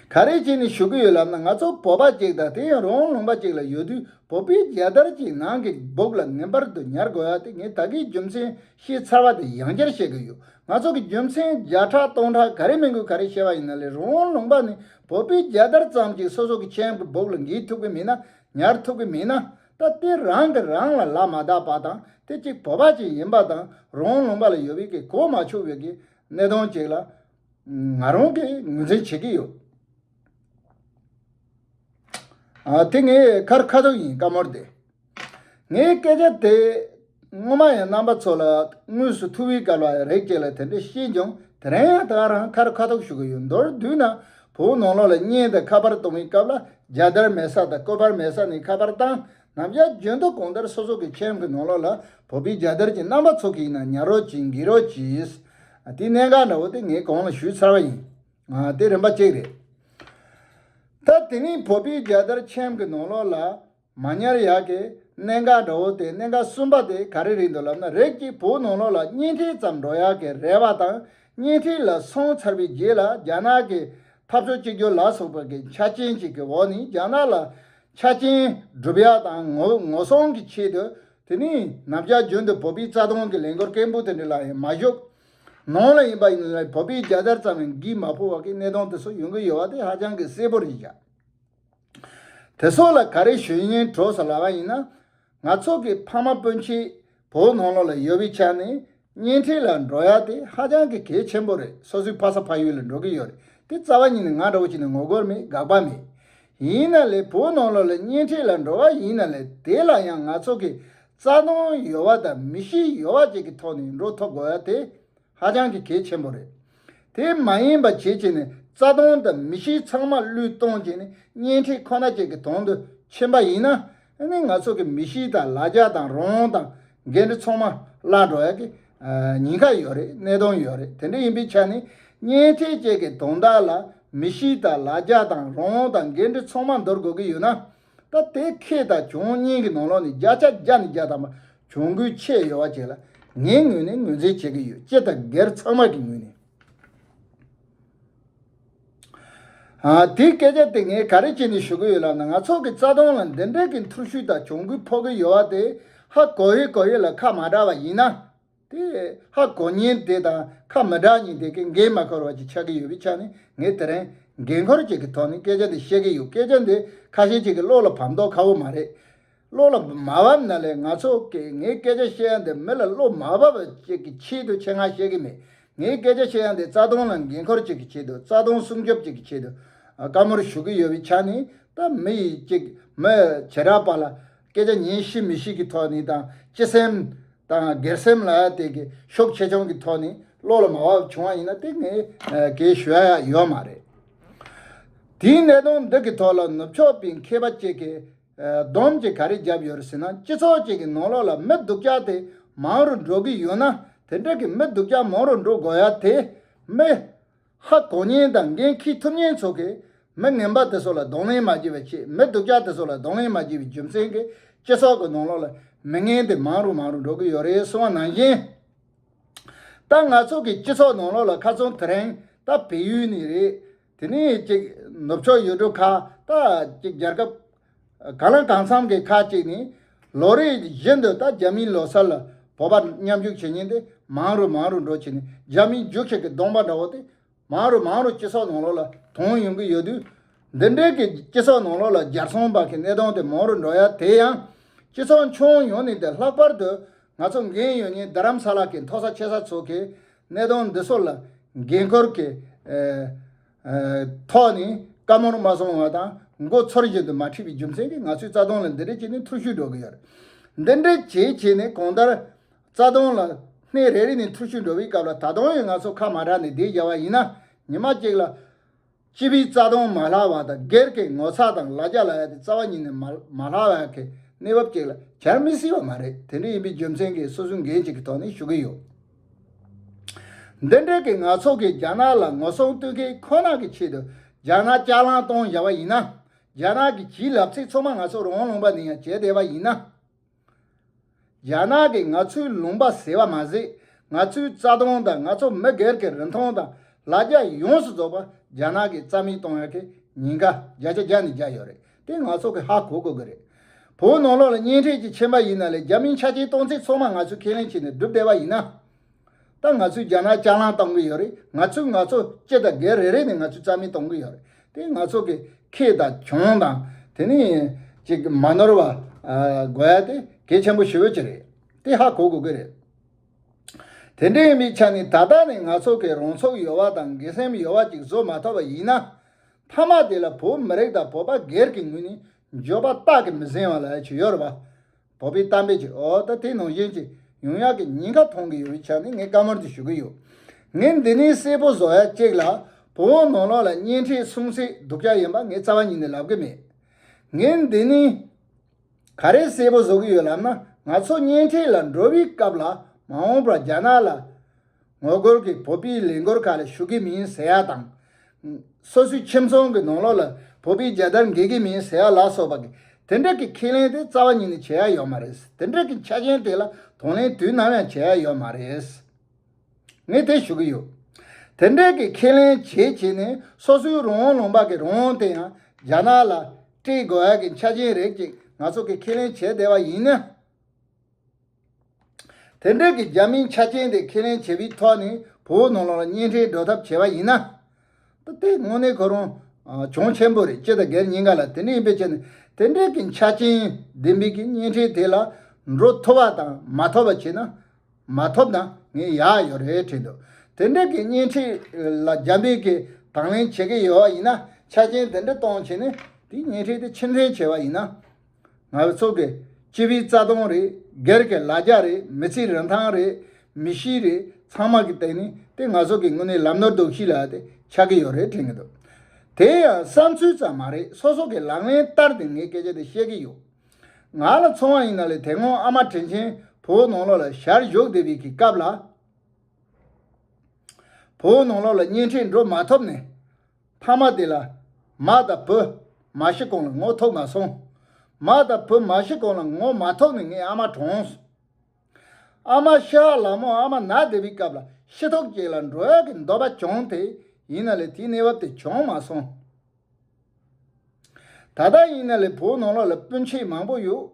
ག་རེ་བྱས་ནས་ཞུ་གི་ཡོད་ལབ་ན། ང་ཚོ་བོད་པ་ཅིག་དང་། དེ་ཡང་རི་བོང་ལུང་པ་ཅིག་ལ་ཡོད་དུས་བོད་པའི་རྒྱལ་དར་ཅིག་ནང་གི་སྦུག་ལ་ངེས་པར་དུ་ཉར་དགོས་ཡ་དེ། ངས་ད་གིན་རྒྱུ་མཚན་བཤད་ཚར་བ་དེ་ཡང་བསྐྱར་བཤད་ཀྱི་ཡོད། ང་ཚོ་གི་རྒྱུ་མཚན་བརྒྱ་ཕྲག་སྟོང་ཕྲག་ག་རེ་མིན་དགོས་ག་རེ་བཤད་པ་ཡིན་ན་ལས། རི་བོང་ལུང་པ་ནས་བོད་པའི་རྒྱལ་དར་ཙམ་ཅིག་སོ་སོ་གི་ཁྱིམ་གྱི་སྦུག་ལ་འགེལ་ཐུབ་ཀྱི་མེད་ན། ཉར་ཐུབ་ཀྱི་མེད་ན། ད་དེ་རང་གིས་རང་ལ་ལབ་མ་བཏང་པ་དང་། དེ་གཅིག་བོད་པ་ཅིག་ཡིན་པ་དང་། རི་བོང་ལུང་པ་ལ་ཡོད་པའི་གི་གོ་མ་ཆོད་པའི་གི་གནད་དོན་ཅིག་ལ་ང་རང་གིས་ངོས་འཛིན་བྱེད་ཀྱི་ཡོད། ཨ། དེ་ངས་ཁ་རུ་ཁ་ཐུག་ཡིན། བཀའ་མོལ་དེ། ངའི་སྐད་ཆ་དེ་སྔོན་མ་ཡང་རྣམ་པ་ཚོ་ལ་དངོས་སུ་ཐུག་པའི་སྐབས་ལ་རིགས་གཅིག་ལ་དེ་འདྲ་བཤད་བྱུང་། དེ་རིང་ཡང་ད་ག་རང་ཁ་རུ་ཁ་ཐུག་ཞུ་གི་ཡོད། མདོར་བསྡུས་ན། བོད་ནང་ལོགས་ལ་བརྙན་དང་ཁ་པར་གཏོང་བའི་སྐབས་ལ་རྒྱལ་དར་མེད་ས་དང་སྐུ་པར་མེད་ས་ནས་ཁ་པར་བཏང་། ནམ་ཞག་རྒྱུན་དུ་གང་ལྟར་སོ་སོ་གི་ཁྱིམ་གྱི་ནང་ལོགས་ལ་བོད་པའི་རྒྱལ་དར་གྱི་རྣམ་པ་ཚོ་གི་ཡིན་ན་ཉར་རོགས་གྱིས། འགེལ་རོགས་གྱིས། དེའི་གནད་འགག་འདྲ་བོ་དེ་ངས་གོང་ལ་ཞུས་ཚར་བ་ཡིན། ཨ། དེ་རིམ་པ་གཅིག་རེད། ད་དེ་ནས་བོད་པའི་རྒྱལ་དར་ཆེན་གྱི་ནང་ལོགས་ལ་མ་ཉར་ཡག་གི་གནད་འགག་འདྲ་བོ་དེ། གནད་འགག་གསུམ་པ་དེ་ག་རེ་རེད་འདུག་ལབ་ན། རིགས་གཅིག་བོད་ནང་ལོགས་ལ་གཉེན་འཕྲད་ཙམ་འགྲོ་ཡག་གི་རེ་བ་དང་། གཉེན་འཕྲད་ལ་སོང་ཚར་བའི་རྗེས་ལ་རྒྱ་ནག་གི་འཐབ་ཕྱོགས་གཅིག་གྱུར་ལ་སོགས་པ་གི་ཆ་རྐྱེན་ཅིག་གི་འོག་ནས་རྒྱ་ནག་ལ་ཆ་རྐྱེན་སྒྲུབ་ཡག་དང་ངོ་ངོ་སྲུང་གི་ཆེད་དུ། དེ་ནས་ནམ་ཞག་རྒྱུན་དུ་བོད་པའི་རྩ་དོན་གྱི་ལས་འགུལ་སྐད་འབོད་དེ་འདྲ་ལ་ཡང་མ་ཞུགས། ནང་ལ་ཡིན་པ་ཡིན་ན་བོད་པའི་རྒྱལ་དར་ཙམ་ཡང་འགུལ་མ་ཕོག་པ་གི་གནད་དོན་དེ་ཚོ་ཡོང་གི་ཡོད་པ་དེ་ཧ་ཅང་གི་གསལ་པོ་རེད་བཞག། དེ་ཚོ་ལ་ག་རེ་ཞུ་སྙིང་བྲོ་ས་ལབ་པ་ཡིན་ན། ང་ཚོ་གི་ཕ་མ་སྤུན་མཆེད་བོད་ནང་ལོགས་ལ་ཡོད་པའི་ཆ་ནས་གཉེན་འཕྲད་ལ་འགྲོ་ཡ་དེ་ཧ་ཅང་གི་གལ་ཆེན་པོ་རེད། སོ་སོའི་ཕ་ས་ཕ་ཡུལ་ལ་འགྲོ་གི་ཡོད་རེད། དེ་རྩ་བ་ཉིད་ནས་ང་འདྲ་བོ་བྱས་ནས་ངོ་རྒོལ་མེད། དགག་པ་མེད། ཡིན་ན་ལས་བོད་ནང་ལོགས་ལ་གཉེན་འཕྲད་ལ་འགྲོ་བ་ཡིན་ན་ལས་དེ་ལ་ཡང་ང་ཚོ་གི་རྩ་དོན་ཡོད་པ་དང་མི་གཤིས་ཡོད་པ་ཅིག་གི་ཐོག་ནས་འགྲོ་ཐུབ་དགོས་ཡ་དེ་ཧ་ཅང་གི་གལ་ཆེན་པོ་རེད། དེ་མ་ཡིན་པ་བྱེད་བྱས་ནས་རྩ་དོན་དང་མི་གཤིས་ཚང་མ་བློས་གཏོང་བྱས་ནས་གཉེན་འཕྲད་ཁོ་ན་ཅིག་གི་དོན་དུ་ཕྱིན་པ་ཡིན་ན། ཨ་ནི་ང་ཚོ་གི་མི་གཤིས་དང་ལ་རྒྱ་དང་རང་དབང་དང་འགན་འཁྲི་ཚང་མ་བརླག་འགྲོ་ཡ་གི་ཨ་ཉེན་ཁ་ཡོད་རེད། གནད་དོན་ཡོད་རེད། དེ་འདྲ་ཡིན་པའི་ཆ་ནས་གཉེན་འཕྲད་ཅིག་གི་དོན་དག་ལ་མི་གཤིས་དང་ལ་རྒྱ་དང་རང་དབང་དང་འགན་འཁྲི་ཚང་མ་འདོར་དགོས་ཀྱི་ཡོད་ན། ད་དེ་ཁེ་དང་གྱོང་གཉིས་ཀྱི་ནང་ལོགས་ནས་བརྒྱ་ཆ་བརྒྱ་ནས་བརྒྱ་ཐམ་པ་གྱོང་གུན་ཆེ་ཡོད་པ་ཅིག་ལ་ངའི་ངོས་ནས་ངོས་འཛིན་བྱེད་ཀྱི་ཡོད། སྤྱི་དང་སྒེར་ཚང་མ་གི་ངོས་ནས། ཨ། དེའི་སྐད་ཆ་དེ་ངས་ག་རེ་བྱས་ནས་ཞུ་གི་ཡོད་ལབ་ན། ང་ཚོ་གི་རྩ་དོན་ལ་འདི་འདྲའི་གི་འཐུར་ཞུགས་དང་གྱོང་གུན་ཕོག་གི་ཡོད་པ་དེ་ཧ་གོ་ཡི་གོ་ཡི་ལ་ཁ་མ་གྲག་པ་ཡིན་ན། དེ་ཧ་གོ་མཁན་དེ་དང་ཁ་མི་གྲག་མཁན་དེ་གི་འགན་མ་འཁུར་བ་ཅིག་ཆགས་ཀྱི་ཡོད་པའི་ཆ་ནས། ངས་དེ་རིང་འགན་འཁུར་ཅིག་གི་ཐོག་ནས་སྐད་ཆ་འདི་བཤད་ཀྱི་ཡོད། སྐད་ཆ་འདི་ཁ་ཤས་ཅིག་གི་བློ་ལ་བབས་མདོག་ཁ་པོ་མ་རེད། བློ་ལ་མ་བབས་ན་ལས་ང་ཚོ་གི་ངའི་སྐད་ཆ་བཤད་ཡ་འདི་མི་ལ་བློ་མ་བབས་པ་ཅིག་གི་ཆེད་དུ་ཆེད་མངགས་བཤད་ཀྱི་མེད། ངའི་སྐད་ཆ་བཤད་ཡ་འདི་རྩ་དོན་ལ་འགན་འཁུར་ཅིག་གི་ཆེད་དུ། རྩ་དོན་སྲུང་སྐྱོབ་ཅིག་གི་ཆེད་དུ་ཨ་བཀའ་མོལ་ཞུ་གི་ཡོད་པའི་ཆ་ནས། ད་མི་ཡི་ཅིག་མི་བྱེ་བྲག་པ་ལ་སྐད་ཆ་ཉན་ཤེས་མི་ཤེས་ཀྱི་ཐོག་ནས་དང་། སྤྱི་སེམས་དང་སྒེར་སེམས་ལ་དེ་གི་ཤུགས་ཆེ་ཆུང་གི་ཐོག་ནས་བློ་ལ་མ་བབས་བྱུང་བ་ཡིན་ན། དེ་ངས་ཨ་གས་ཞུ་ཡ་ཡོད་མ་རེད། དེའི་གནད་དོན་འདི་གི་ཐོག་ལ་ནུབ་ཕྱོགས་པའི་མཁས་པ་ཅིག་གིས་ཨ་སྡོམ་ཅིག་ག་རེ་བརྒྱབ་ཡོད་རེད་ཟེར་ན། སྤྱི་ཚོགས་ཅིག་གི་ནང་ལོགས་ལ་མི་སྡུག་ཅག་དེ་མང་རུ་འགྲོ་གི་ཡོད་ན། དེ་འདྲ་གི་མི་སྡུག་ཅག་མང་རུ་འགྲོ་དགོས་ཡ་དེ་མི་ཧ་གོ་མཁན་དང་འགན་འཁྱེར་ཐུབ་མཁན་ཚོ་གིས་མི་ངན་པ་དེ་ཚོ་ལ་གདོང་ལེན་མ་བྱས་པ་བྱས། མི་སྡུག་ཅག་དེ་ཚོ་ལ་གདོང་ལེན་མ་བྱས་པའི་རྒྱུ་མཚན་གྱིས་སྤྱི་ཚོགས་ཀྱི་ནང་ལོགས་ལ་མི་ངན་དེ་མང་རུ་མང་རུ་འགྲོ་གི་ཡོད་རེད་གསུངས་པ་ནང་བཞིན། ད་ང་ཚོ་གི་སྤྱི་ཚོགས་ནང་ལོགས་ལ་ཁ་སང་དེ་རིང་ད་བལ་ཡུལ་ནས་རེད། དེ་ནས་ཅིག་ནུབ་ཕྱོགས་ཡུལ་གྲུ་ཁག་ད་ཅིག་རྒྱལ་ཁབ་གང་ལ་གང་འཚམ་གྱི་ཁག་ཅིག་ནས་ལོ་རེ་བཞིན་དུ་ད་རྒྱ་མིའི་ལོ་གསར་ལ་བོད་པ་མཉམ་ཞུགས་བྱེད་མཁན་དེ་མང་རུ་མང་རུ་འགྲོ་བྱས་ནས། རྒྱ་མིའི་རྒྱུག་ཁྱི་གི་གདོང་པ་འདྲ་བོ་དེ་མང་རུ་མང་རུ་སྤྱི་ཚོགས་ནང་ལོགས་ལ་མཐོང་ཡོང་གི་ཡོད་དུས། འདི་འདྲའི་གི་སྤྱི་ཚོགས་ནང་ལོགས་ལ་སྦྱར་སོང་བ་གི་གནད་དོན་དེ་མང་རུ་འགྲོ་ཡ་དེ་ཡང་སྤྱི་ཚོགས་ཁྱོན་ཡོངས་ནས་དེ། ལྷག་པར་དུ་ང་ཚོ་འགན་ཡོད་མཁན་རྡ་རམ་ས་ལ་གི་མཐོ་ས་ཆེ་ས་ཚོ་གི་གནད་དོན་འདི་ཚོ་ལ་འགན་འཁུར་གི་ཨ་ཨ་ཐོག་ནས་བཀའ་མོལ་མ་སོང་བ་དང་མགོ་ཚོར་བཞིན་དུ་མ་ཁྲིད་པའི་རྒྱུ་མཚན་གྱིས་ང་ཚོའི་རྩ་དོན་ལ་འདི་འདྲ་བྱས་ནས་འཐུར་ཞུགས་འགྲོ་གི་ཡོད་རེད། འདི་འདྲ་བྱས་བྱས་ནས་གང་ལྟར་རྩ་དོན་ལ་སྣེ་རེ་རེ་ནས་འཐུར་ཞུགས་འགྲོ་བའི་སྐབས་ལ། ད་དུང་ཡང་ང་ཚོ་ཁ་མ་གྲག་ནས་བསྡད་བཞག་པ་ཡིན་ན། ཉི་མ་གཅིག་ལ་སྤྱི་པའི་རྩ་དོན་མ་ལྷག་པ་དང་། སྒེར་གྱི་ངོ་ཚ་དང་ལ་རྒྱ་ལབ་ཡ་དེ་རྩ་བ་ཉིད་ནས་མ་མ་ལྷག་པ་གི་གནས་བབ་ཅིག་ལ་གྱར་མི་སྲིད་པ་མ་རེད། དེ་འདྲ་ཡིན་པའི་རྒྱུ་མཚན་གྱིས་སོ་སོའི་འགན་ཅིག་གི་ཐོག་ནས་ཞུ་གི་ཡོད། འདི་འདྲའི་གི་ང་ཚོ་གིས་རྒྱ་ནག་ལ་ངོ་སྲུང་གཏོང་མཁན་ཁོ་ན་གི་ཆེད་དུ་རྒྱ་ནག་ལྕགས་ལང་གཏོང་བཞག་པ་ཡིན་ན། རྒྱ་ནག་གི་བྱིས་རླབས་ཚིགས་ཚང་མ་ང་ཚོ་རང་དབང་ལུང་པ་ནས་ཡང་བྱས་བསྡད་པ་ཡིན་ན། རྒྱ་ནག་གིས་ང་ཚོའི་ལུང་པ་ཟེར་བ་མ་ཟད། ང་ཚོའི་རྩ་དོན་དང་། ང་ཚོ་མི་སྒེར་གྱི་རིན་ཐང་དང་ལ་རྒྱ་ཡོངས་སུ་རྫོགས་པ་རྒྱ་ནག་གིས་རྩ་མེད་གཏོང་ཡག་གི་ཉེན་ཁ་བརྒྱ་ཆ་བརྒྱ་ནས་བརྒྱ་ཡོད་རེད། དེ་ང་ཚོ་གིས་ཧ་གོ་དགོས་ཀྱི་རེད། བོད་ནང་ལོགས་ལ་གཉེན་འཕྲད་ཅིག་ཕྱིན་པ་ཡིན་ན་ལས། རྒྱ་མིའི་ཆ་རྐྱེན་གཏོང་ཚིག་ཚང་མ་ང་ཚོས་ཁས་ལེན་བྱས་ནས་སྒྲུབ་བསྡད་པ་ཡིན་ན། ད་ང་ཚོས་རྒྱ་ནག་ལྕགས་ལང་གཏོང་གི་ཡོད་རེད། ང་ཚོས་ང་ཚོ་སྤྱི་དང་སྒེར་རེ་རེ་ནས་ང་ཚོས་རྩ་མེད་གཏོང་གི་ཡོད་རེད། དེ་ང་ཚོ་གི་ཁེ་དང་གྱོང་དང་། དེ་ནས་ཅིག་མ་ནོར་བ་ཨ་དགོས་ཡ་དེ་གལ་ཆེན་པོ་ཞེ་པོ་ཅིག་རེད། དེ་ཧ་གོ་དགོས་ཀྱི་རེད། དེ་འདྲ་ཡིན་པའི་ཆ་ནས་ད་ལྟ་ནས་ང་ཚོ་གི་རང་ཚུགས་ཡོད་པ་དང་འགན་སེམས་ཡོད་པ་ཅིག་བཟོ་མ་ཐུབ་པ་ཡིན་ན། མཐའ་མ་དེ་ལ་བོད་མི་རིགས་དང་བོད་པ་སྒེར་གྱི་ངོས་ནས་འགྱོད་པ་རྟག་གི་མི་ཟིན་པ་ལབ་ཡ་ཅིག་ཡོད་རེད་པ། བོད་པའི་གཏམ་དཔེ་ཅིག། འོ་ད་དེ་ནང་བཞིན་ཅིག་ཡོང་ཡག་གི་ཉེན་ཁ་མཐོང་གི་ཡོད་པའི་ཆ་ནས་ངས་བཀའ་མོལ་དེ་ཞུ་གི་ཡོད། ངས་འདི་ནས་གསལ་པོ་བཟོ་ཡ་གཅིག་ལ། བོད་ནང་ལོགས་ལ་གཉེན་འཕྲད་སྲུང་བརྩི་སྡུག་ཅག་ཡིན་པ་ངས་རྩ་བ་ཉིད་ནས་ལབ་གི་མེད། ངས་འདི་ནས་ག་རེ་གསལ་པོ་བཟོ་གི་ཡོད་ལབ་ན། ང་ཚོ་གཉེན་འཕྲད་ལ་འགྲོ་བའི་སྐབས་ལ་མ་འོངས་པར་རྒྱ་ནག་ལ་ངོ་རྒོལ་གྱི་བོད་པའི་ལས་འགུལ་ཁག་ལ་ཞུགས་ཀྱི་མིན་ཟེར་ཡ་དང་། སོ་སོའི་ཁྱིམ་ཚང་གི་ནང་ལོགས་ལ་ བོད་པའི་རྒྱལ་དར་འགེལ་གི་མིན་ཟེར་ཡ་ལ་སོགས་པ་གི་དེ་འདྲ་གི་ཁས་ལེན་དེ་རྩ་བ་ཉིད་ནས་བྱེད་ཡ་ཡོད་མ་རེད། དེ་འདྲ་གི་ཆ་རྐྱེན་དེ་ལ་གདོང་ལེན་དུས་ནམ་ཡང་བྱེད་ཡ་ཡོད་མ་རེད། ངས་དེ་ཞུ་གི་ཡོད། དེ་འདྲའི་གི་ཁས་ལེན་བྱེད་བྱེད་ནས་སོ་སོའི་རང་དབང་ལུང་པ་གི་རང་དབང་དེ་ཡང་རྒྱ་ནག་ལ་སྤྲད་དགོས་ཡ་གི་ཆ་རྐྱེན་རིགས་ཅིག་ང་ཚོ་གི་ཁས་ལེན་བྱས་བསྡད་པ་ཡིན་ན། དེ་འདྲའི་གི་རྒྱ་མིའི་ཆ་རྐྱེན་དེ་ཁས་ལེན་བྱས་པའི་ཐོག་ནས་བོད་ནང་ལོགས་ལ་གཉེན་འཕྲད་འགྲོ་ཐབས་བྱས་པ་ཡིན་ན། ད་དེ་དངོས་གནས་ཁོ་རང་ཨ་གྱོང་ཆེན་པོ་རེད། སྤྱི་དང་སྒེར་གཉིས་ཀ་ལ། དེ་འདྲ་ཡིན་པའི་ཆ་ནས་དེ་འདྲའི་གི་ཆ་རྐྱེན་ལྡན་པའི་གི་གཉེན་འཕྲད་དེ་ལ་འགྲོ་ཐུབ་པ་དང་མ་ཐུབ་པ་བྱས་ན། མ་ཐོབ་ན་ངས་ཡག་ཡོད་རེད་དྲན་འདུག་དེ་འདྲ་གི་གཉེན་འཕྲད་ལ་རྒྱ་མི་གིས་དང་ལེན་བྱེད་ཀྱི་ཡོད་པ་ཡིན་ན། ཆ་རྐྱེན་དེ་འདྲ་གཏོང་བྱས་ནས་དེའི་གཉེན་འཕྲད་དེ་ཕྱིར་འཐེན་བྱས་པ་ཡིན་ན། ང་ཚོ་གི་སྤྱི་པའི་རྩ་དོན་རེད། སྒེར་གྱི་ལ་རྒྱ་རེད། མི་ཚེའི་རིན་ཐང་རེད། མི་གཤིས་རེད། ཚང་མ་གི་སྟེང་ནས་དེ་ང་ཚོ་གི་དངོས་གནས་ལམ་ནོར་སྡུག་ཤོས་ལ་དེ་ཆགས་ཀྱི་ཡོད་རེད་དྲན་གྱི་འདུག་དེ་ཡང་བསམ་ཚུལ་ཙམ་མ་རེད། སོ་སོ་གི་ལག་ལེན་བསྟར་ཏེ་ངས་སྐད་ཆ་དེ་བཤད་ཀྱི་ཡོད། ང་ལ་མཚོན་པ་ཡིན་ན་ལས། དེ་སྔོན་ཨ་མ་དྲིན་ཆེན་བོད་ནང་ལོགས་ལ་ཞལ་བཞུགས་བསྡད་པའི་གི་སྐབས་ལ། བོད་ནང་ལོགས་ལ་གཉེན་འཕྲད་འགྲོ་མ་ཐུབ་ནས། མཐའ་མ་དེ་ལ་མ་དང་བུ་མ་ཤི་གོང་ལ་ངོ་ཐུག་མ་སོང་། མ་དང་བུ་མ་ཤི་གོང་ལ་ངོ་མ་ཐུག་ནས་ངའི་ཨ་མ་གྲོངས་སོང་། ཨ་མ་ཤི་བ་ལ་མོ་ཨ་མ་ན་བསྡད་པའི་སྐབས་ལ་ཤི་ཐོག་ཅིག་ལ་འགྲོ་ཡག་གི་འདོད་པ་བྱུང་སྟེ། ཡིན་ན་ལས་དེའི་གནས་བབ་དེ་བྱུང་མ་སོང་། ད་ལྟ་ཡིན་ན་ལས་བོད་ནང་ལོགས་ལ་སྤུན་མཆེད་མང་པོ་ཡོད།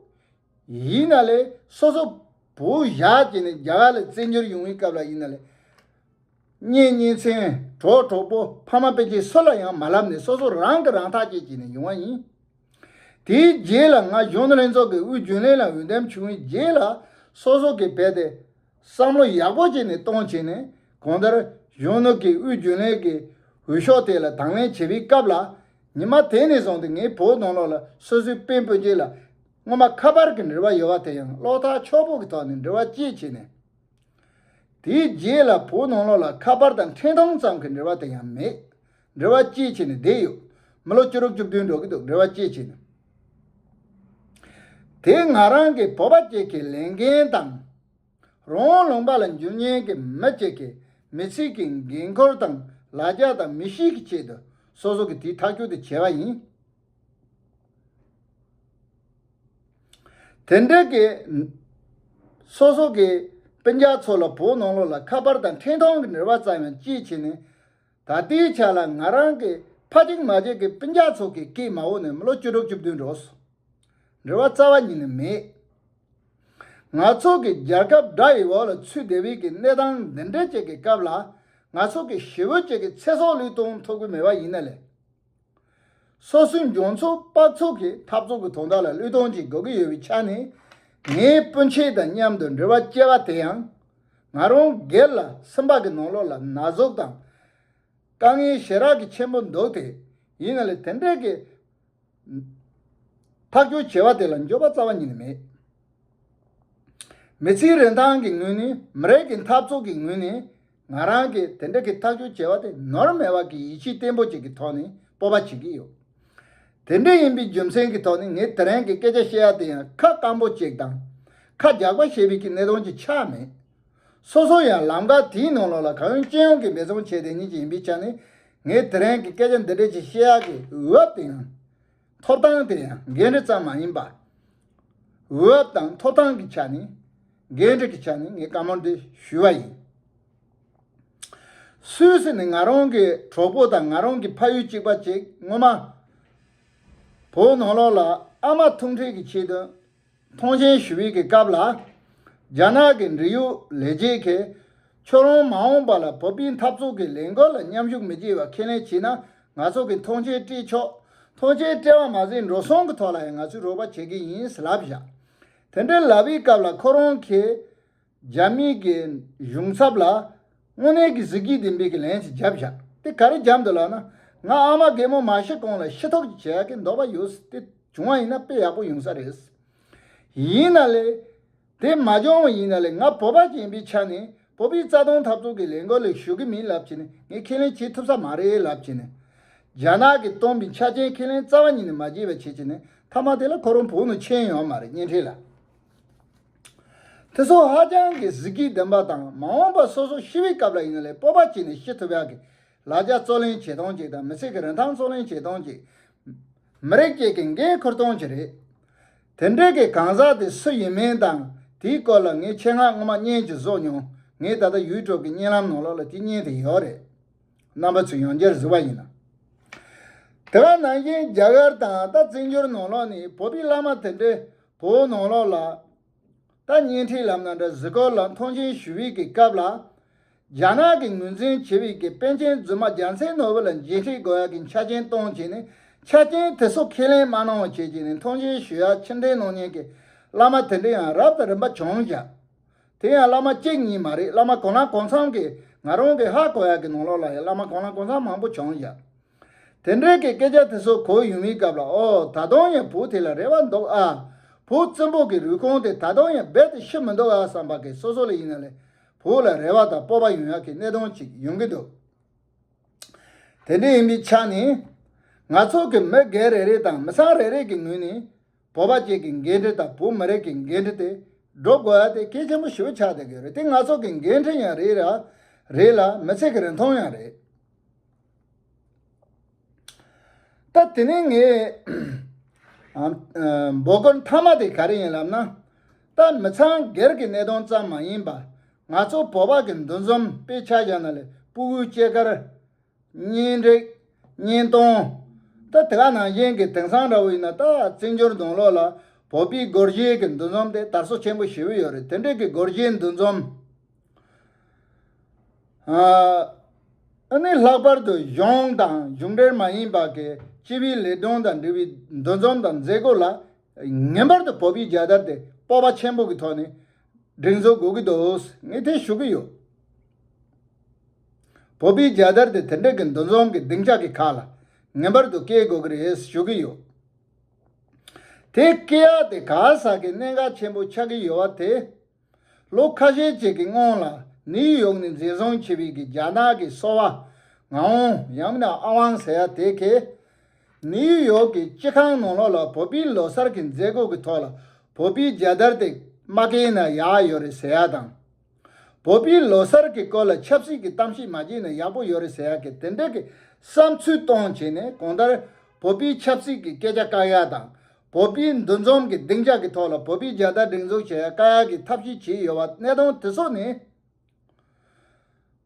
ཡིན་ན་ལས་སོ་སོ་བོད་བཞག་བྱས་ནས་རྒྱ་གར་ལ་བཙན་བྱོལ་ཡོང་བའི་སྐབས་ལ་ཡིན་ན་ལས། གཉེན་ཉེ་ཚན། གྲོགས་གྲོགས་པོ། ཕ་མ་སྤུན་མཆེད་སུ་ལ་ཡང་མ་ལབ་ནས་སོ་སོ་རང་གིས་རང་ཐག་བཅད་བྱས་ནས་ཡོང་བ་ཡིན། དེའི་རྗེས་ལ་ང་གཞོན་ནུ་ལྷན་ཚོགས་ཀྱི་དབུས་རྒྱུན་ལས་ལ་འོས་འདེམས་བྱུང་བའི་རྗེས་ལ། སོ་སོ་གི་བས་ཏེ་བསམ་བློ་ཡག་པོ་བྱས་ནས་གཏོང་བྱས་ནས། གང་ལྟར་གཞོན་ནུ་གི་དབུས་རྒྱུན་ལས་ཀྱི་འོས་ཤོག་དེ་ལ་དང་ལེན་བྱེད་པའི་སྐབས་ལ། ཉི་མ་དེ་ནས་བཟུང་སྟེ་ངས་བོད་ནང་ལོགས་ལ་སོ་སོའི་སྤུན་སྤུན་མཆེད་ལ་སྔོན་མ་ཁ་པར་གྱི་འབྲེལ་བ་ཡོད་པ་དེ་ཡང་བློ་ཐག་ཆོད་པོ་གི་ཐོག་ནས་འབྲེལ་བ་བཅད་བྱས་ནས། དེའི་རྗེས་ལ་བོད་ནང་ལོགས་ལ་ཁ་པར་དང་འཕྲིན་གཏོང་ཙམ་གྱི་འབྲེལ་བ་དེ་ཡང་མེད། འབྲེལ་བ་བཅད་བྱས་ནས་བསྡད་ཡོད། མི་ལོ་བཅུ་དྲུག་བཅུ་བདུན་འགྲོ་གི་འདུག་འབྲེལ་བ་བཅད་བྱས་ནས། དེ་ང་རང་གི་བོད་པ་གཅིག་གི་ལས་འགན་དང་། རང་དབང་ལུང་པ་ལ་འགྱུར་ཉེན་གྱི་མི་གཅིག་གི་མི་ཚེ་གི་འགན་ཁུར་དང་། ལ་རྒྱ་དང་མི་གཤིས་ཀྱི་ཆེད་དུ་སོ་སོ་གི་དེའི་ཐག་གཅོད་དེ་བྱས་པ་ཡིན། དེ་འདྲ་གི་སོ་སོ་གི་སྤུན་ཀྱག་ཚོ་ལ་བོད་ནང་ལོགས་ལ་ཁ་པར་དང་འཕྲིན་གཏོང་གི་འབྲེལ་བ་ཙམ་ཡང་བཅད་བྱས་ནས། ད་ལྟའི་ཆ་ལ་ང་རང་གི་ཕ་གཅིག་མ་གཅིག་གི་སྤུན་ཀྱག་ཚོ་གི་སྐད་མ་འོངས་ནས་མི་ལོ་བཅུ་དྲུག་བཅུ་བདུན་འགྲོ་སོང་། འབྲེལ་བ་རྩ་བ་ཉིད་ནས་མེད། ང་ཚོ་གི་རྒྱལ་ཁབ་དགྲ་ཡི་འོག་ལ་ཚུད་བསྡད་པའི་གི་གནས་སྟངས་འདི་འདྲ་ཅིག་གི་སྐབས་ལ། ང་ཚོ་གི་ཞི་བོ་ཅིག་གི་ཚེ་སྲོག་བློས་གཏོང་ཐུབ་ཀྱི་མེད་པ་ཡིན་ན་ལས། སོ་སོའི་འབྱུང་ཚོགས་དཔག་ཚོགས་ཀྱི་འཐབ་རྩོད་ཀྱི་དོན་དག་ལ་བློས་གཏོང་ཅིག་དགོས་ཀྱི་ཡོད་པའི་ཆ་ནས། ངའི་སྤུན་མཆེད་དང་མཉམ་དུ་འབྲེལ་བ་བཅད་པ་དེ་ཡང་། ང་རང་སྒེར་ལ་སེམས་པ་གི་ནང་ལོགས་ལ་ན་ཟུག་དང་། དཀའ་ངལ་ཞེ་དྲག་གི་ཆེན་པོ་འདུག་སྟེ། ཡིན་ན་ལས་དེ་འདྲའི་གི་ཐག་གཅོད་བྱས་པ་དེ་ལ་འགྱོད་པ་རྩ་བ་ཉིད་ནས་མེད། མི་ཚེའི་རིན་ཐང་གི་ངོས་ནས། མི་རིགས་ཀྱི་འཐབ་རྩོད་ཀྱི་ངོས་ནས། ང་རང་གིས་དེ་འདྲ་གི་ཐག་གཅོད་བྱས་པ་དེ་ནོར་མེད་པ་གི་ཡིད་ཆེས་བརྟན་པོ་ཅིག་གི་ཐོག་ནས་སྤོབས་པ་བྱེད་ཀྱི་ཡོད། དེ་འདྲ་ཡིན་པའི་རྒྱུ་མཚན་གྱི་ཐོག་ནས། ངས་དེ་རིང་གི་སྐད་ཆ་བཤད་ཡ་དེ་ཡང་ཁ་སྐམ་པོ་ཅིག་དང་། ཁ་རྒྱགས་པ་བཤད་པའི་གི་གནད་དོན་ཅིག་ཆགས་མེད། སོ་སོ་ཡང་ལམ་ཁ་དེའི་ནང་ལོགས་ལ་གང་ཡོང་ཅི་ཡོང་གི་འབད་བརྩོན་བྱས་བསྡད་མཁན་ཅིག་ཡིན་པའི་ཆ་ནས། ངས་དེ་རིང་གི་སྐད་ཆ་འདི་འདྲ་ཅིག་བཤད་ཡག་གི་འོས་བབ་དེ་ཡང་། ཐོབ་ཐང་དེ་ཡང་འགན་འཁྲི་ཙམ་མ་ཡིན་པ། འོས་བབ་དང་ཐོབ་ཐང་གི་ཆ་ནས། འགན་འཁྲི་གི་ཆ་ནས་ངས་བཀའ་མོལ་འདི་ཞུས་པ་ཡིན། སུད་སི་ནས་ང་རང་གི་གྲོགས་པོ་དང་། ང་རང་གི་ཕ་ཡུལ་གཅིག་པ་ཅིག་སྔོན་མ་བོད་ནང་ལོགས་ལ་ཨ་མ་ཐུག་འཕྲད་ཀྱི་ཆེད་དུ་ཐོངས་མཆན་ཞུ་བའི་གི་སྐབས་ལ། རྒྱ་ནག་གི་འབྲེལ་ཡོད་ལས་བྱེད་ཀྱིས། ཁྱོད་རང་མ་འོངས་པ་ལ་བོད་པའི་འཐབ་རྩོད་ཀྱི་ལས་འགུལ་ལ་མཉམ་ཞུགས་མི་བྱེད་པ་ཁས་ལེན་བྱས་ན། ང་ཚོ་གིས་ཐོངས་མཆན་སྤྲད་ཆོག་ཐོངས་མཆན་སྤྲད་པ་མ་ཟད། འགྲོ་སོང་གི་ཐོག་ལ་ཡང་ང་ཚོས་རོགས་པ་བྱེད་ཀྱི་ཡིན་ཟེར་ལབ་བཞག་དེ་འདྲ་ལབ་པའི་སྐབས་ལ། ཁོ་རང་གིས་རྒྱ་མིའི་གི་གཞུང་ཚབ་ལ་དངོས་གནས་ཀྱི་གཟི་བརྗིད་ལྡན་པའི་གི་ལན་ཞིག་བརྒྱབ་བཞག་དེ་ག་རེ་བརྒྱབ་འདུག་ལབ་ན། ང་ཨ་མ་རྒན་མོ་མ་ཤི་གོང་ལ་ཤི་ཐོག་ཅིག་བྱེད་ཡག་གི་འདོད་པ་ཡོད། དེ་བྱུང་བ་ཡིན་ན་དཔེ་ཡག་པོ་ཡོང་ས་རེད། ཡིན་ན་ལས། དེ་མ་བྱུང་བ་ཡིན་ན་ལས། ང་བོད་པ་ཅིག་ཡིན་པའི་ཆ་ནས། བོད་པའི་རྩ་དོན་འཐབ་རྩོད་ཀྱི་ལས་འགུལ་ལ་ཞུགས་ཀྱི་མིན་ལབ་བྱས་ནས། ངས་ཁས་ལེན་བྱེད་ཐུབ་ས་མ་རེད་ལབ་བྱས་ནས། རྒྱ་ནག་གིས་བཏོན་པའི་ཆ་རྐྱེན་ཁས་ལེན་རྩ་བ་ཉིད་ནས་མ་བྱས་པ་བྱས་བྱས་ནས། མཐའ་མ་དེ་ལ་ཁོ་རང་བོད་ནང་ཕྱིན་ཡོད་མ་རེད། གཉེན་འཕྲད་ལ། དེ་ཚོ་ཧ་ཅང་གི་གཟི་བརྗིད་ལྡན་པ་དང་། མ་འོངས་པ་སོ་སོ་ཤི་བའི་སྐབས་ལ་ཡིན་ན་ལས་སྤོབས་པ་བྱས་ནས་ཤི་ཐུབ་ཡག་གི་ལ་རྒྱ་རྩོད་ལེན་བྱེད་སྟངས་ཅིག་དང་། མི་ཚེ་གི་རིན་ཐང་རྩོད་ལེན་བྱེད་སྟངས་ཅིག་མི་རིགས་བཅས་ཀྱི་འགན་འཁུར་སྟངས་ཅིག་རེད། དེ་འདྲའི་གི་གང་ཟག་དེ་སུ་ཡིན་མིན་དང་དེའི་སྐོར་ལ་ངས་ཆེད་མངགས་སྔོན་མ་བརྙན་ཅིག་བཟོས་མྱོང་། ངས་ད་ལྟ་ཡུ་ཊུབ་གི་བརྙན་ལམ་ནང་ལོགས་ལ་དེ་བརྙན་དེ་ཡོད་རེད། རྣམ་པ་ཚོས་ཡང་བསྐྱར་གཟིགས་པ་ཡིན་ན། དེ་ག་ནང་བཞིན་རྒྱ་གར་དང་ད་བཙན་བྱོལ་ནང་ལོགས་ནས་བོད་པའི་བླ་མ་དེ་འདྲའི་བོད་ནང་ལོགས་ལ་ད་བརྙན་འཕྲིན་ལམ་ནས་འདྲ་གཟིགས་སྐོར་ལ་མཐོང་ཆེན་ཞུ་བའི་གི་སྐབས་ལ། རྒྱ་ནག་གིས་ངོས་འཛིན་བྱེད་པའི་གི་པཎ་ཆེན་རྫུན་མ་རྒྱལ་མཚན་ནོར་བུ་ལ་མཇལ་འཕྲད་དགོས་ཡ་གི་ཆ་རྐྱེན་བཏོན་བྱས་ནས། ཆ་རྐྱེན་དེ་ཚོ་ཁས་ལེན་མ་གནང་བ་བྱས་བྱས་ནས་མཐོང་ཆེན་ཞུ་ཡ་ཕྱིར་འཐེན་གནང་མཁན་གི་བླ་མ་དེ་འདྲ་ཡང་རབ་དང་རིམ་པ་བྱུང་བཞག་དེ་ཡང་བླ་མ་གཅིག་གཉིས་མ་རེད། བླ་མ་གང་ལ་གང་འཚམ་གི་ང་རང་གི་ཧ་གོ་ཡ་གི་ནང་ལོགས་ལ་ཡང་བླ་མ་གང་ལ་གང་འཚམ་མང་པོ་བྱུང་བཞག་དེ་འདྲའི་གི་སྐད་ཆ་དེ་ཚོ་གོ་ཡོང་བའི་སྐབས་ལ། ཨོ། ད་དུང་ཡང་བོད་དེ་ལ་རེ་བ་འདུག་ཨ། བོད་བཙན་པོ་གི་རུས་ཁུངས་དེ་ད་དུང་ཡང་རྦད་དེ་ཤི་མི་འདུག་ཨ་བསམ་པ་གི་སོ་སོ་ལ་ཡིན་ན་ལས་བོད་ལ་རེ་བ་དང་སྤོབས་པ་ཡོང་ཡ་གི་གནད་དོན་ཅིག་ཡོང་གི་འདུག་དེ་འདྲ་ཡིན་པའི་ཆ་ནས། ང་ཚོ་གི་མི་སྒེར་རེ་རེ་དང་མི་ཚང་རེ་རེ་གི་ངོས་ནས་བོད་པ་བཅས་ཀྱི་འགན་འཁྲི་དང་བོད་མི་རིགས་ཀྱི་འགན་འཁྲི་དེ་སྒྲུབ་དགོས་ཡ་དེ་གལ་ཆེན་པོ་ཞེ་པོ་ཆགས་བསྡད་ཀྱི་ཡོད་རེད། དེ་ང་ཚོ་གི་འགན་འཁྲི་ཡང་རེད་ར། རེད་ལ་མི་ཚེ་གི་རིན་ཐང་ཡང་རེད། ད་དེ་ནས་ངས་ཨ་ཨ་འབོད་སྐུལ་མཐའ་མ་དེ་ག་རེ་ཡིན་ལབ་ན། ད་མི་ཚང་སྒེར་གྱི་གནད་དོན་ཙམ་མ་ཡིན་པ། ང་ཚོ་བོད་པ་གི་འདུ་འཛོམས་དཔེ་ཆ་བཞག་ན་ལས་སྤུ་གུའི་སྐྱེས་སྐར། གཉེན་སྒྲིག་གཉེན་གཏོང་། ད་དེ་ག་ནང་བཞིན་གྱི་དེང་སང་འདྲ་བོ་ཡིན་ན། ད་བཙན་བྱོལ་ནང་ལོགས་ལ་བོད་པའི་སྒོར་གཞས་ཀྱི་འདུ་འཛོམས་དེ་དར་སོ་ཆེན་པོ་ཞེ་པོ་ཡོད་རེད། དེ་འདྲའི་གི་སྒོར་གཞས་འདུ་འཛོམས། ཨ་ཨ་ནི་ལྷག་པར་དུ་གཞུང་དང་གཞུང་འབྲེལ་མ་ཡིན་པ་གི་སྤྱི་པའི་ལས་དོན་དང་འབྲེལ་བའི་འདུ་འཛོམས་དང་མཛད་སྒོ་ལ། ངེས་པར་དུ་བོད་པའི་རྒྱལ་དར་དེ་སྤོབས་པ་ཆེན་པོ་གི་ཐོག་ནས་སྒྲེང་འཛུགས་དགོས་ཀྱི་འདུག་ངས་དེ་ཞུ་གི་ཡོད། བོད་པའི་རྒྱལ་དར་དེ་དེ་འདྲ་གི་འདུ་འཛོམས་ཀྱི་སྡིངས་ཆ་གི་ཁ་ལ་ངེས་པར་དུ་བཀལ་དགོས་ཀྱི་རེད་ཞུ་གི་ཡོད། དེ་བཀལ་ཡག་དེ་ག་ས་གི་གནད་འགག་ཆེན་པོ་ཆགས་ཀྱི་ཡོད་པ་དེ། ལོ་ཁ་ཤས་ཅིག་གི་སྔོན་ལ་ནིའུ་ཡོག་ནས་འཛིན་བཟུང་བྱས་པའི་གི་རྒྱ་ནག་གི་སོ་པ་ངག་དབང་ཡང་མིན་ན་ཨ་དབང་ཟེར་ཡ་དེ་གིས། ནིའུ་ཡོག་གི་སྤྱི་ཁང་ནང་ལོགས་ལ་བོད་པའི་ལོ་གསར་གྱི་མཛད་སྒོ་གི་ཐོག་ལ་བོད་པའི་རྒྱལ་དར་དེ་མ་བཀལ་ན་ཡག་ཡོད་རེད་ཟེར་ཡ་དང་། བོད་པའི་ལོ་གསར་གྱི་སྐོར་ལ་ཆབ་སྲིད་ཀྱི་གཏམ་བཤད་མ་བྱས་ན་ཡག་པོ་ཡོད་རེད་ཟེར་ཡ་གི་དེ་འདྲ་གི་བསམ་ཚུལ་བཏོན་བྱས་ནས། གང་ལྟར་བོད་པའི་ཆབ་སྲིད་ཀྱི་སྐད་ཆ་བཀག་ཡ་དང་། བོད་པའི་འདུ་འཛོམས་ཀྱི་སྡིངས་ཆ་གི་ཐོག་ལ་བོད་པའི་རྒྱལ་དར་སྒྲེང་འཛུགས་བྱེད་ཡ་བཀག་ཡ་གི་ཐབས་ཤེས་བྱས་ཡོད་པ། གནད་དོན་དེ་ཚོ་ནི།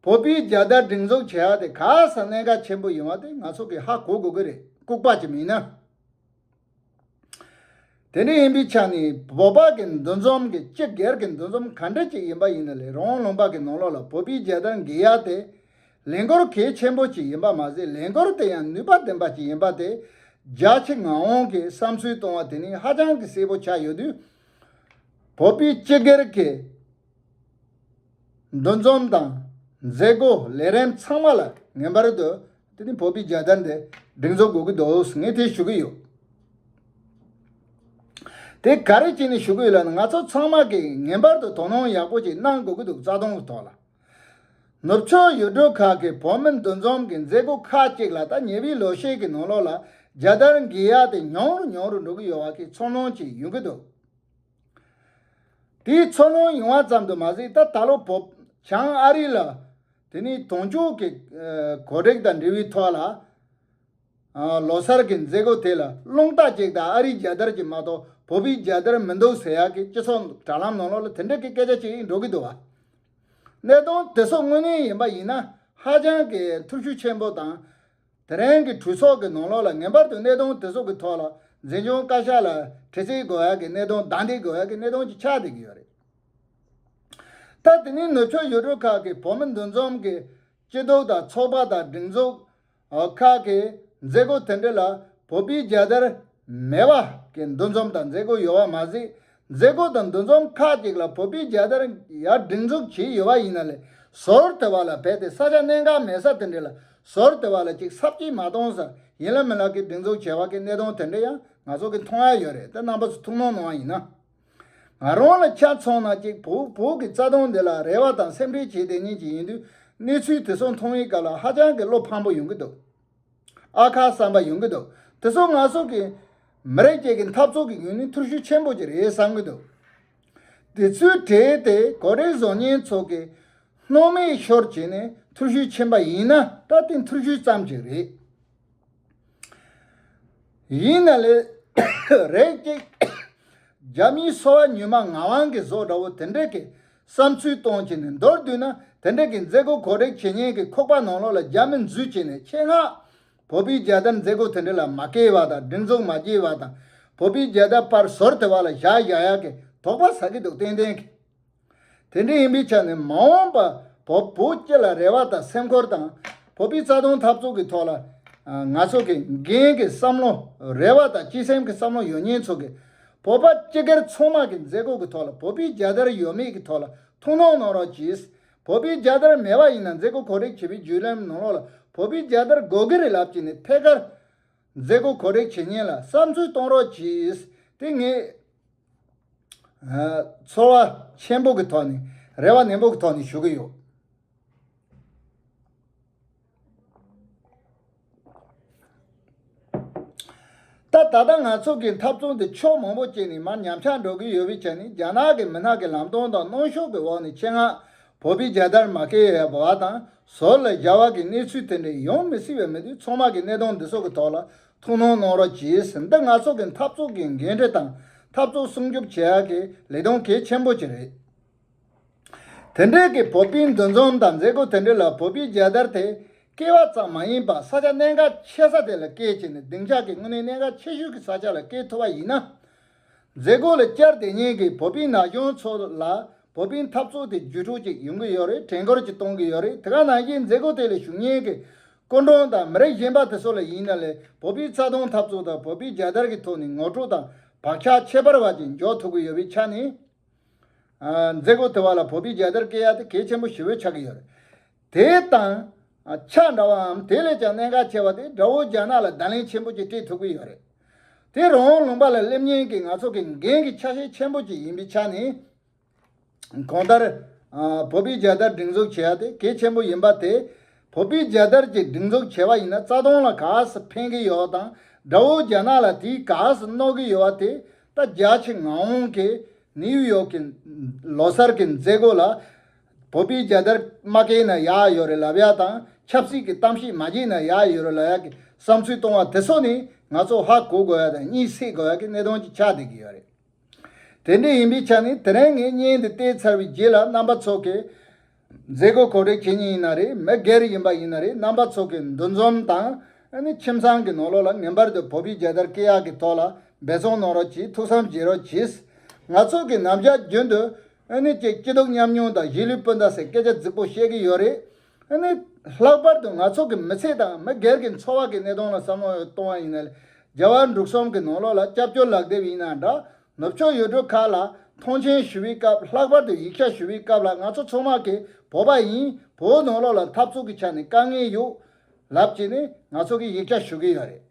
བོད་པའི་རྒྱལ་དར་སྒྲེང་འཛུགས་བྱེད་ཡ་དེ་ག་ས་གནད་འགག་ཆེན་པོ་ཡིན་པ་དེ་ང་ཚོ་གིས་ཧ་གོ་དགོས་ཀྱི་རེད། ལྐུགས་པ་ཅིག་མིན་ན། དེ་འདྲ་ཡིན་པའི་ཆ་ནས་བོད་པ་གི་འདུ་འཛོམས་ཀྱི་སྤྱི་སྒེར་གྱི་འདུ་འཛོམས་ག་འདྲ་ཅིག་ཡིན་པ་ཡིན་ན་ལས། རང་དབང་ལུང་པ་གི་ནང་ལོགས་ལ་བོད་པའི་རྒྱལ་དར་འགེལ་ཡ་དེ་ལས་འགུལ་གལ་ཆེན་པོ་ཅིག་ཡིན་པ་མ་ཟད། ལས་འགུལ་དེ་ཡང་ནུས་པ་ལྡན་པ་ཅིག་ཡིན་པ་དེ་རྒྱ་ཆེ་ངག་དབང་གིས་བསམ་ཚུལ་གཏོང་བ་དེ་ནི་ཧ་ཅང་གི་གསལ་པོ་ཆགས་ཡོད་དུས། བོད་པའི་སྤྱི་སྒེར་གྱི་འདུ་འཛོམས་དང་མཛད་སྒོ་ལས་རིམ་ཚང་མ་ལ་ངེས་པར་དུ་དེ་ནི་བོད་པའི་རྒྱལ་དར་འདི་སྒྲེང་འཛུགས་དགོས་ཀྱི་འདུག་ངས་དེ་ཞུ་གི་ཡོད། དེ་ག་རེ་བྱས་ནས་ཞུ་གི་ཡོད་ལབ་ན། ང་ཚོ་ཚང་མ་གིས་ངེས་པར་དུ་དོ་སྣང་ཡག་པོ་ཅིག་གནང་དགོས་ཀྱི་འདུག་རྩ་དོན་གྱི་ཐོག་ལ། ནུབ་ཕྱོགས་ཡུལ་གྲུ་ཁག་གི་བོད་མི་འདུ་འཛོམས་ཀྱི་མཛད་སྒོ་ཁག་ཅིག་ལ་ད་ཉེ་བའི་ལོ་ཤས་ཀྱི་ནང་ལོགས་ལ་རྒྱལ་དར་འགེལ་ཡ་དེ་ཉུང་རུ་ཉུང་རུ་འགྲོ་གི་ཡོད་པ་གི་ཚོར་སྣང་ཅིག་ཡོང་གི་འདུག་དེའི་ཚོར་སྣང་ཡོང་བ་ཙམ་དུ་མ་ཟད། ད་ད་ལོ་བོད་བྱང་ཨ་རི་ལ་དེ་ནི་དོན་གཅོད་ཀྱི་ཨ་གོ་སྒྲིག་དང་འབྲེལ་བའི་ཐོག་ལ། ཨ་ལོ་གསར་གྱི་མཛད་སྒོ་དེ་ལ་རླུང་རྟ་གཅིག་དང་ཨ་རིའི་རྒྱལ་དར་གཅིག་མ་གཏོགས་བོད་པའི་རྒྱལ་དར་མི་འདུག་ཟེར་ཡག་གི་སྤྱི་ཚོགས་དྲ་ལམ་ནང་ལོགས་ལ་དེ་འདྲ་གི་སྐད་ཆ་ཅིག་འགྲོ་གི་འདུག་བ། གནད་དོན་དེ་ཚོ་དངོས་གནས་ཡིན་པ་ཡིན་ན་ཧ་ཅང་གི་འཐབ་ཇུས་ཆེན་པོ་དང་། དེ་རིང་གི་གྲོས་ཚོགས་ཀྱི་ནང་ལོགས་ལ་ངེས་པར་དུ་གནད་དོན་དེ་ཚོ་གི་ཐོག་ལ་འཛིན་སྐྱོང་བཀའ་ཤག་ལ་དྲི་རྩད་དགོས་ཡག་གི་གནད་དོན། བདའ་འདེད་དགོས་ཡག་གི་གནད་དོན་ཅིག་ཆགས་བསྡད་ཀྱི་ཡོད་རེད། ད་དེ་ནི་ནུབ་ཕྱོགས་ཡུལ་གྲུ་ཁག་གི་བོད་མི་འདུ་འཛོམས་ཀྱི་སྐྱིད་སྡུག་དང་ཚོགས་པ་དང་སྒྲིག་འཛུགས་ཁག་གི་མཛད་སྒོ་དེ་འདྲ་ལ་བོད་པའི་རྒྱལ་དར་མེད་པ་གི་འདུ་འཛོམས་དང་མཛད་སྒོ་ཡོད་པ་མ་ཟད། མཛད་སྒོ་དང་འདུ་འཛོམས་ཁག་ཅིག་ལ་བོད་པའི་རྒྱལ་དར་ཡར་སྒྲེང་འཛུགས་བྱས་ཡོད་པ་ཡིན་ན་ལས། ཟུར་དེ་བ་ལ་རྦད་དེ་ས་ཆ་གནད་འགག་མེད་ས་དེ་འདྲ་ལ་ཟུར་དེ་བ་ལ་ཅིག་གསར་བརྗེ་མ་གཏོང་ས་ཡིན་ལ་མིན་ལ་གི་སྒྲེང་འཛུགས་བྱས་པ་གི་གནད་དོན་དེ་འདྲ་ཡང་ང་ཚོ་གི་མཐོང་ཡ་ཡོད་རེད། དེ་རྣམ་པ་ཚོ་ཐུགས་སྣང་གནང་བ་ཡིན་ན། ང་རང་ལ་ཆ་མཚོན་ན་ཅིག་བོད་བོད་ཀྱི་རྩ་དོན་འདི་ལ་རེ་བ་དང་སེམས་ཁྲལ་བྱེད་བསྡད་མཁན་ཅིག་ཡིན་དུས། གནས་ཚུལ་དེ་ཚོ་མཐོང་བའི་སྐབས་ལ་ཧ་ཅང་གི་བློ་ཕམ་པོ་ཡོང་གི་འདུག་ཨ་ཁ་བསམ་པ་ཡོང་གི་འདུག་དེ་ཚོ་ང་ཚོ་གི་མི་རིགས་བཅས་ཀྱི་འཐབ་རྩོད་ཀྱི་ངོས་ནས་ཐུར་ཤུགས་ཆེན་པོ་ཅིག་རེད་བསམ་གི་འདུག་དེ་ཚོའི་གྲས་དེ་གོ་སྒྲིག་བཟོ་མཁན་ཚོ་གི་སྣང་མེད་ཤོར་བྱས་ནས་ཐུར་ཤུགས་ཕྱིན་པ་ཡིན་ན། ད་དེ་ཐུར་ཤུགས་ཙམ་ཅིག་རེད། ཡིན་ན་ལས་རེད་ཅིག་རྒྱ་མིའི་སོ་བ་ཉུལ་མ་ངག་དབང་གི་བཟོ་འདྲ་བོ་དེ་འདྲས་ཀྱི་བསམ་ཚུལ་གཏོང་བྱས་ནས། མདོར་བསྡུས་ན་དེ་འདྲས་ཀྱི་མཛད་སྒོ་གོ་སྒྲིག་བྱེད་མཁན་གྱི་ཁོག་པ་ནང་ལོགས་ལ་རྒྱ་མི་འཛུལ་བྱས་ནས། ཆེད་མངགས་བོད་པའི་རྒྱལ་དར་མཛད་སྒོ་དེ་འདྲ་ལ་མ་བསྐྱལ་བ་དང་། སྒྲིག་འཛུགས་མ་བྱས་པ་དང་། བོད་པའི་རྒྱལ་དར་ཕར་ཟུར་དེ་བ་ལ་བཞག་བཞག་ཡག་གི་དོགས་པ་ཟ་གི་འདུག་ཏན་ཏན་གྱི། དེ་འདྲ་ཡིན་པའི་ཆ་ནས། མ་འོངས་པ་བོད་བོད་སྤྱི་ལ་རེ་བ་དང་སེམས་ཁུར་དང་། བོད་པའི་རྩ་དོན་འཐབ་རྩོད་ཀྱི་ཐོག་ལ་ང་ཚོ་གི་འགན་གྱི་བསམ་བློ། རེ་བ་དང་སྤྱི་སེམས་ཀྱི་བསམ་བློ་ཡོད་མཁན་ཚོ་གིས། བོད་པ་སྤྱི་སྒེར་ཚང་མ་གི་མཛད་སྒོ་གི་ཐོག་ལ་བོད་པའི་རྒྱལ་དར་ཡོད་མེད་ཀྱི་ཐོག་ལ་ཐུགས་སྣང་གནང་རོགས་གྱིས། བོད་པའི་རྒྱལ་དར་མེད་པ་ཡིན་ན། མཛད་སྒོ་གོ་སྒྲིག་བྱེད་པའི་བརྒྱུད་ལམ་ནང་ལོགས་ལ་བོད་པའི་རྒྱལ་དར་དགོས་ཀྱི་རེད་ལབ་ཀྱི་ནས། ཐད་ཀར་མཛད་སྒོ་གོ་སྒྲིག་བྱེད་མཁན་ལ་བསམ་ཚུལ་གཏོང་རོགས་གྱིས། དེ་ངས་ཚོར་བ་ཆེན་པོ་གི་ཐོག་ནས། རེ་བ་ནན་པོ་གི་ཐོག་ནས་ཞུ་གི་ཡོད། ད་ད་ལྟ་ང་ཚོ་གི་འཐབ་རྩོད་འདི་ཕྱོགས་མང་པོ་བྱས་ནས་མར་ཉམས་ཆག་འགྲོ་གི་ཡོད་པའི་ཆ་ནས། རྒྱ་ནག་གི་མི་སྣ་གི་ལམ་སྟོན་དང་གནོན་ཤུགས་ཀྱི་འོག་ནས་ཆེད་མངགས་བོད་པའི་རྒྱལ་དར་མ་བསྐྱལ་ཡོད་པ་དང་། ཟུར་ལ་བཞག་པ་གི་གནས་ཚུལ་དེ་འདྲ་ཡོང་མི་སྲིད་པ་མི་འདུག་ཚང་མ་གི་གནད་དོན་འདི་ཚོ་གི་ཐོག་ལ་ཐུགས་སྣང་གནང་རོགས་གྱིས། འདི་ང་ཚོ་གི་འཐབ་རྩོད་ཀྱི་འགན་འཁྲི་དང་། འཐབ་རྩོད་སྲུང་སྐྱོབ་བྱེད་ཡག་གི་ལས་དོན་གལ་ཆེན་པོ་ཅིག་རེད། དེ་འདྲའི་གི་བོད་པའི་འདུ་འཛོམས་དང་མཛད་སྒོ་དེ་འདྲ་ལ་བོད་པའི་རྒྱལ་དར་དེ་བསྐྱལ་བ་ཙམ་མ་ཡིན་པར། ས་ཆ་གནད་འགག་ཆེ་ས་དེ་ལ་བསྐྱལ་བྱས་ནས། སྡིངས་ཆ་གི་དངོས་གནས་གནད་འགག་ཆེ་ཤོས་ཀྱི་ས་ཆ་ལ་བསྐྱལ་ཐུབ་པ་ཡིན་ན། མཛད་སྒོ་ལ་བཅར་བསྡད་མཁན་གྱི་བོད་པའི་ན་གཞོན་ཚོ་ལ་བོད་པའི་འཐབ་རྩོད་དེ་བརྒྱུད་སྤྲོད་ཅིག་ཡོང་གི་ཡོད་རེད། དྲན་སྐུལ་ཅིག་གཏོང་གི་ཡོད་རེད། དེ་ག་ནང་བཞིན་མཛད་སྒོ་དེ་ལ་ཞུགས་མཁན་གྱི་སྐུ་མགྲོན་དང་མི་རིགས་གཞན་པ་དེ་ཚོ་ལ་ཡིན་ན་ལས། བོད་པའི་རྩ་དོན་འཐབ་རྩོད་དང་བོད་པའི་རྒྱལ་དར་གྱི་ཐོག་ནས་ངོ་སྤྲོད་དང་བག་ཆགས་ཁྱད་པར་བ་ཅིག་འཇོག་ཐུབ་ཀྱི་ཡོད་པའི་ཆ་ནས། ཨ། མཛད་སྒོ་དེ་བ་ལ་བོད་པའི་རྒྱལ་དར་བསྐྱལ་ཡ་དེ་གལ་ཆེན་པོ་ཞེ་པོ་ཆགས་ཀྱི་ཡོད་རེད། དེ་དང་ཨ་ཆ་འདྲ་བའམ་དེ་ལས་ཀྱང་གནད་འགག་ཆེ་བ་དེ། དགྲ་བོ་རྒྱ་ནག་ལ་བརྡ་ལན་ཆེན་པོ་ཅིག་སྤྲད་ཐུབ་ཀྱི་ཡོད་རེད། དེ་རང་དབང་ལུང་པ་ལ་སླེབས་མཁན་གྱི་ང་ཚོ་གི་འགན་གྱི་ཆ་ཤས་ཆེན་པོ་ཅིག་ཡིན་པའི་ཆ་ནས། གང་ལྟར། ཨ། བོད་པའི་རྒྱལ་དར་སྒྲེང་འཛུགས་བྱེད་ཡ་དེ་གལ་ཆེན་པོ་ཡིན་པ་དེ། བོད་པའི་རྒྱལ་དར་གྱི་སྒྲེང་འཛུགས་བྱས་པ་ཡིན་ན། རྩ་དོན་ལ་ག་ཟེ་ཕན་གྱི་ཡོད་དང་། དགྲ་བོ་རྒྱ་ནག་ལ་དེས་ག་ཟེ་གནོད་ཀྱི་ཡོད་པ་དེ། ད་རྒྱ་ཆེ་ངག་དབང་གིས་ནིའུ་ཡོག་གི་ལོ་གསར་གྱི་མཛད་སྒོ་ལ་བོད་པའི་རྒྱལ་དར་མ་བསྐྱལ་ན་ཡག་ཡོད་རེད་ལབ་ཡ་དང་། ཆབ་སྲིད་ཀྱི་གཏམ་བཤད་མ་བྱས་ན་ཡག་ཡོད་རེད་ལབ་ཡ་གི་བསམ་ཚུལ་གཏོང་བ་དེ་ཚོ་ནི་ང་ཚོ་ཧ་གོ་དགོས་ཡ་དང་གཉིད་སད་དགོས་ཡ་གི་གནད་དོན་ཅིག་ཆགས་བསྡད་ཀྱི་ཡོད་རེད། དེ་འདྲ་ཡིན་པའི་ཆ་ནས། དེ་རིང་ངས་བརྙན་འདི་བལྟས་ཚར་བའི་རྗེས་ལ། རྣམ་པ་ཚོ་གིས་མཛད་སྒོ་གོ་སྒྲིག་བྱེད་མཁན་ཡིན་ན་རེད། མི་སྒེར་ཡིན་པ་ཡིན་ན་རེད། རྣམ་པ་ཚོ་གི་འདུ་འཛོམས་དང་ཨ་ནི་ཁྱིམ་ཚང་གི་ནང་ལོགས་ལ་ངེས་པར་དུ་བོད་པའི་རྒྱལ་དར་བསྐྱལ་ཡག་གི་ཐོག་ལ་འབད་བརྩོན་གནང་རོགས་གྱིས། ཐུགས་བསམ་བཞེས་རོགས་གྱིས། ང་ཚོ་གི་ནམ་ཞག་རྒྱུན་དུ་ཨ་ནི་ཅིག་སྐྱིད་སྡུག་མཉམ་མྱོང་དང་གཞིས་ལུས་སྤུན་ཟླ་ཟེར་སྐད་ཆ་རྫིག་པོ་བཤད་ཀྱི་ཡོད་རེད། ཨ་ནི་ལྷག་པར་དུ་ང་ཚོ་གི་མི་ཚེ་དང་མི་སྒེར་གྱི་འཚོ་བ་གི་གནད་དོན་ལ་བསམ་བློ་གཏོང་བ་ཡིན་ན། རྒྱལ་བ་འབྲུག་གསུམ་གྱི་ནང་ལོགས་ལ་སྐྱབས་བཅོལ་ལག་དེབ་ཡིན་ན་འདྲ། ནུབ་ཕྱོགས་ཡུལ་གྲུ་ཁག་ལ་མཐོང་མཆན་ཞུ་བའི་སྐབས། ལྷག་པར་དུ་ཡིག་ཆ་ཞུ་བའི་སྐབས་ལ། ང་ཚོ་ཚང་མ་གིས་བོད་པ་ཡིན། བོད་ནང་ལོགས་ལ་འཐབ་རྩོད་ཀྱི་ཆ་ནས་དཀའ་ངལ་ཡོད་ལབ་བྱས་ནས་ང་ཚོ་གིས་ཡིག་ཆ་ཞུ་གི་ཡོད་རེད།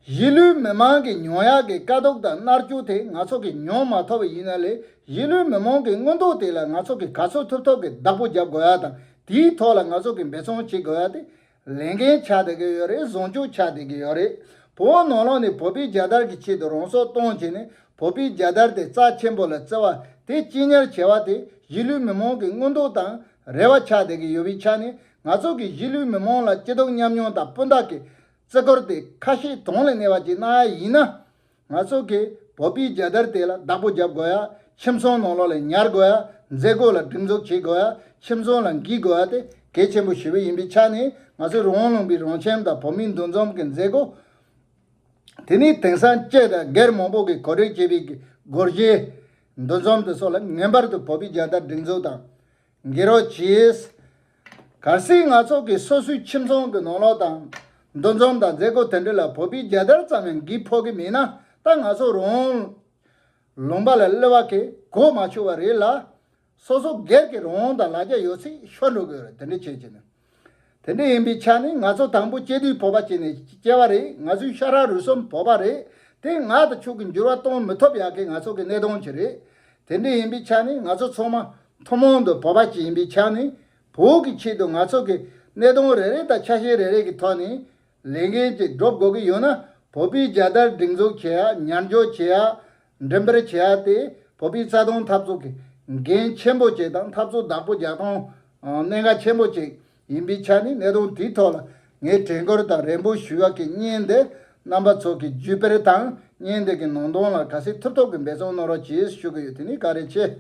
གཞིས་ལུས་མི་མང་གི་མྱོང་ཡག་གི་དཀའ་སྡུག་དང་མནར་གཅོད་དེ་ང་ཚོ་གིས་མྱོང་མ་ཐུབ་པ་ཡིན་ན་ལས། གཞིས་ལུས་མི་མང་གི་མངོན་འདོད་དེ་ལ་ང་ཚོ་གིས་ག་ཚོད་ཐུབ་ཐུབ་ཀྱིས་བདག་པོ་རྒྱབ་དགོས་ཡ་དང་། དེའི་ཐོག་ལ་ང་ཚོ་གིས་འབད་བརྩོན་བྱེད་དགོས་ཡ་དེ་ལས་འགན་ཆགས་བསྡད་ཀྱི་ཡོད་རེད། བཟང་སྤྱོད་ཆགས་བསྡད་ཀྱི་ཡོད་རེད། བོད་ནང་ལོགས་ནས་བོད་པའི་རྒྱལ་དར་གྱི་ཆེད་དུ་རང་སྲོག་བཏང་བྱས་ནས། བོད་པའི་རྒྱལ་དར་དེ་རྩ་ཆེན་པོ་ལ་བརྩི་བ་དེ་གཅེས་ཉར་བྱས་པ་དེ་གཞིས་ལུས་མི་མང་གི་མངོན་འདོད་དང་རེ་བ་ཆགས་བསྡད་ཀྱི་ཡོད་པའི་ཆ་ནས། ང་ཚོ་གིས་གཞིས་ལུས་མི་མང་ལ་སྐྱིད་སྡུག་མཉམ་མྱོང་དང་སྤུན་ཟླ་གི་བརྩི་བཀུར་དེ་ཁ་ཞེ་གདོང་ལ་གནས་པ་ཅིག་གནང་ཡ་ཡིན་ན། ང་ཚོ་གིས་བོད་པའི་རྒྱལ་དར་དེ་ལ་བདག་པོ་རྒྱབ་དགོས་ཡ། ཁྱིམ་ཚང་ནང་ལོགས་ལ་ཉར་དགོས་ཡ། མཛད་སྒོ་ལ་སྒྲིག་འཛུགས་བྱེད་དགོས་ཡ། ཁྱིམ་ཚང་ལ་འགྱུར་དགོས་ཡ་དེ་གལ་ཆེན་པོ་ཞེ་པོ་ཡིན་པའི་ཆ་ནས། ང་ཚོའི་རང་དབང་ལུང་པའི་རང་ཁྱིམ་དང་བོད་མིའི་འདུ་འཛོམས་ཀྱི་མཛད་སྒོ་དེ་ནི་དེང་སང་སྤྱི་དང་སྒེར་མང་པོ་གིས་གོ་སྒྲིག་བྱས་པའི་སྒོར་གཞས། འདུ་འཛོམས་དེ་ཚོ་ལ་ངེས་པར་དུ་བོད་པའི་རྒྱལ་དར་སྒྲིག་འཛུགས་དང་། འགྱུར་རོགས་གྱིས། གལ་སྲིད་ང་ཚོ་གི་སོ་སོའི་ཁྱིམ་ཚང་གི་ནང་ལོགས་དང་། འདུ་འཛོམས་དང་མཛད་སྒོ་དེ་འདྲ་ལ་བོད་པའི་རྒྱལ་དར་ཙམ་ཡང་འགྱུར་ཕོད་ཀྱི་མེད་ན། ད་ང་ཚོ་རང་དབང་ལུང་པ་ལ་སླེབས་པ་གི་གོ་མ་ཆོད་པ་རེད་ལ། སོ་སོ་སྒེར་གྱི་རང་དབང་དང་ལ་རྒྱ་ཡོད་ཚད་ཤོར་འགྲོ་གི་ཡོད་རེད། དེ་འདྲ་བྱས་བྱས་ནས། དེ་འདྲ་ཡིན་པའི་ཆ་ནས། ང་ཚོ་དང་པོ་སྐྱེས་དུས་བོད་པ་བྱས་ནས་སྐྱེ་བ་རེད། ང་ཚོའི་ཤ་ཁྲག་རུས་གསུམ་བོད་པ་རེད། དེ་ང་དང་ཁྱོད་ཀྱིས་འགྱུར་བ་གཏོང་མི་ཐུབ་ཡག་གི་ང་ཚོ་གི་གནད་དོན་ཅིག་རེད། དེ་འདྲ་ཡིན་པའི་ཆ་ནས། ང་ཚོ་ཚང་མ་ཐུན་མོང་དུ་བོད་པ་ཅིག་ཡིན་པའི་ཆ་ནས། བོད་ཀྱི་ཆེད་དུ་ང་ཚོ་གི་གནད་དོན་རེ་རེ་དང་ཆ་ཤས་རེ་རེ་གི་ཐོག་ནས་ལས་འགན་ཅིག་སྒྲུབ་དགོས་ཀྱི་ཡོད་ན། བོད་པའི་རྒྱལ་དར་སྒྲིག་འཛུགས་བྱེད་ཡ། ཉར་འཇོག་བྱེད་ཡ། འགྲེམས་སྤེལ་བྱེད་ཡ་དེ་བོད་པའི་རྩ་དོན་འཐབ་རྩོད་ཀྱི་འགན་ཆེན་པོ་ཅིག་དང་། འཐབ་རྩོད་བདག་པོ་རྒྱག་སྟངས་གནད་འགག་ཆེན་པོ་ཅིག་ཡིན་པའི་ཆ་ནས། གནད་དོན་དེའི་ཐོག་ལ་ ངའི་དྲན་སྐུལ་དང་རེ་འབོད་ཞུ་ཡག་གི་བརྙན་འདི་རྣམ་པ་ཚོ་གིས་བརྒྱུད་སྤེལ་དང་། བརྙན་འདི་གི་ནང་དོན་ལ་གལ་སྲིད་ཐུབ་ཐོབ་ཀྱི་འབད་བརྩོན་གནང་རོགས་གྱིས་ཞུ་གི་ཡོད། དེ་ནི་བཀའ་དྲིན་ཆེ།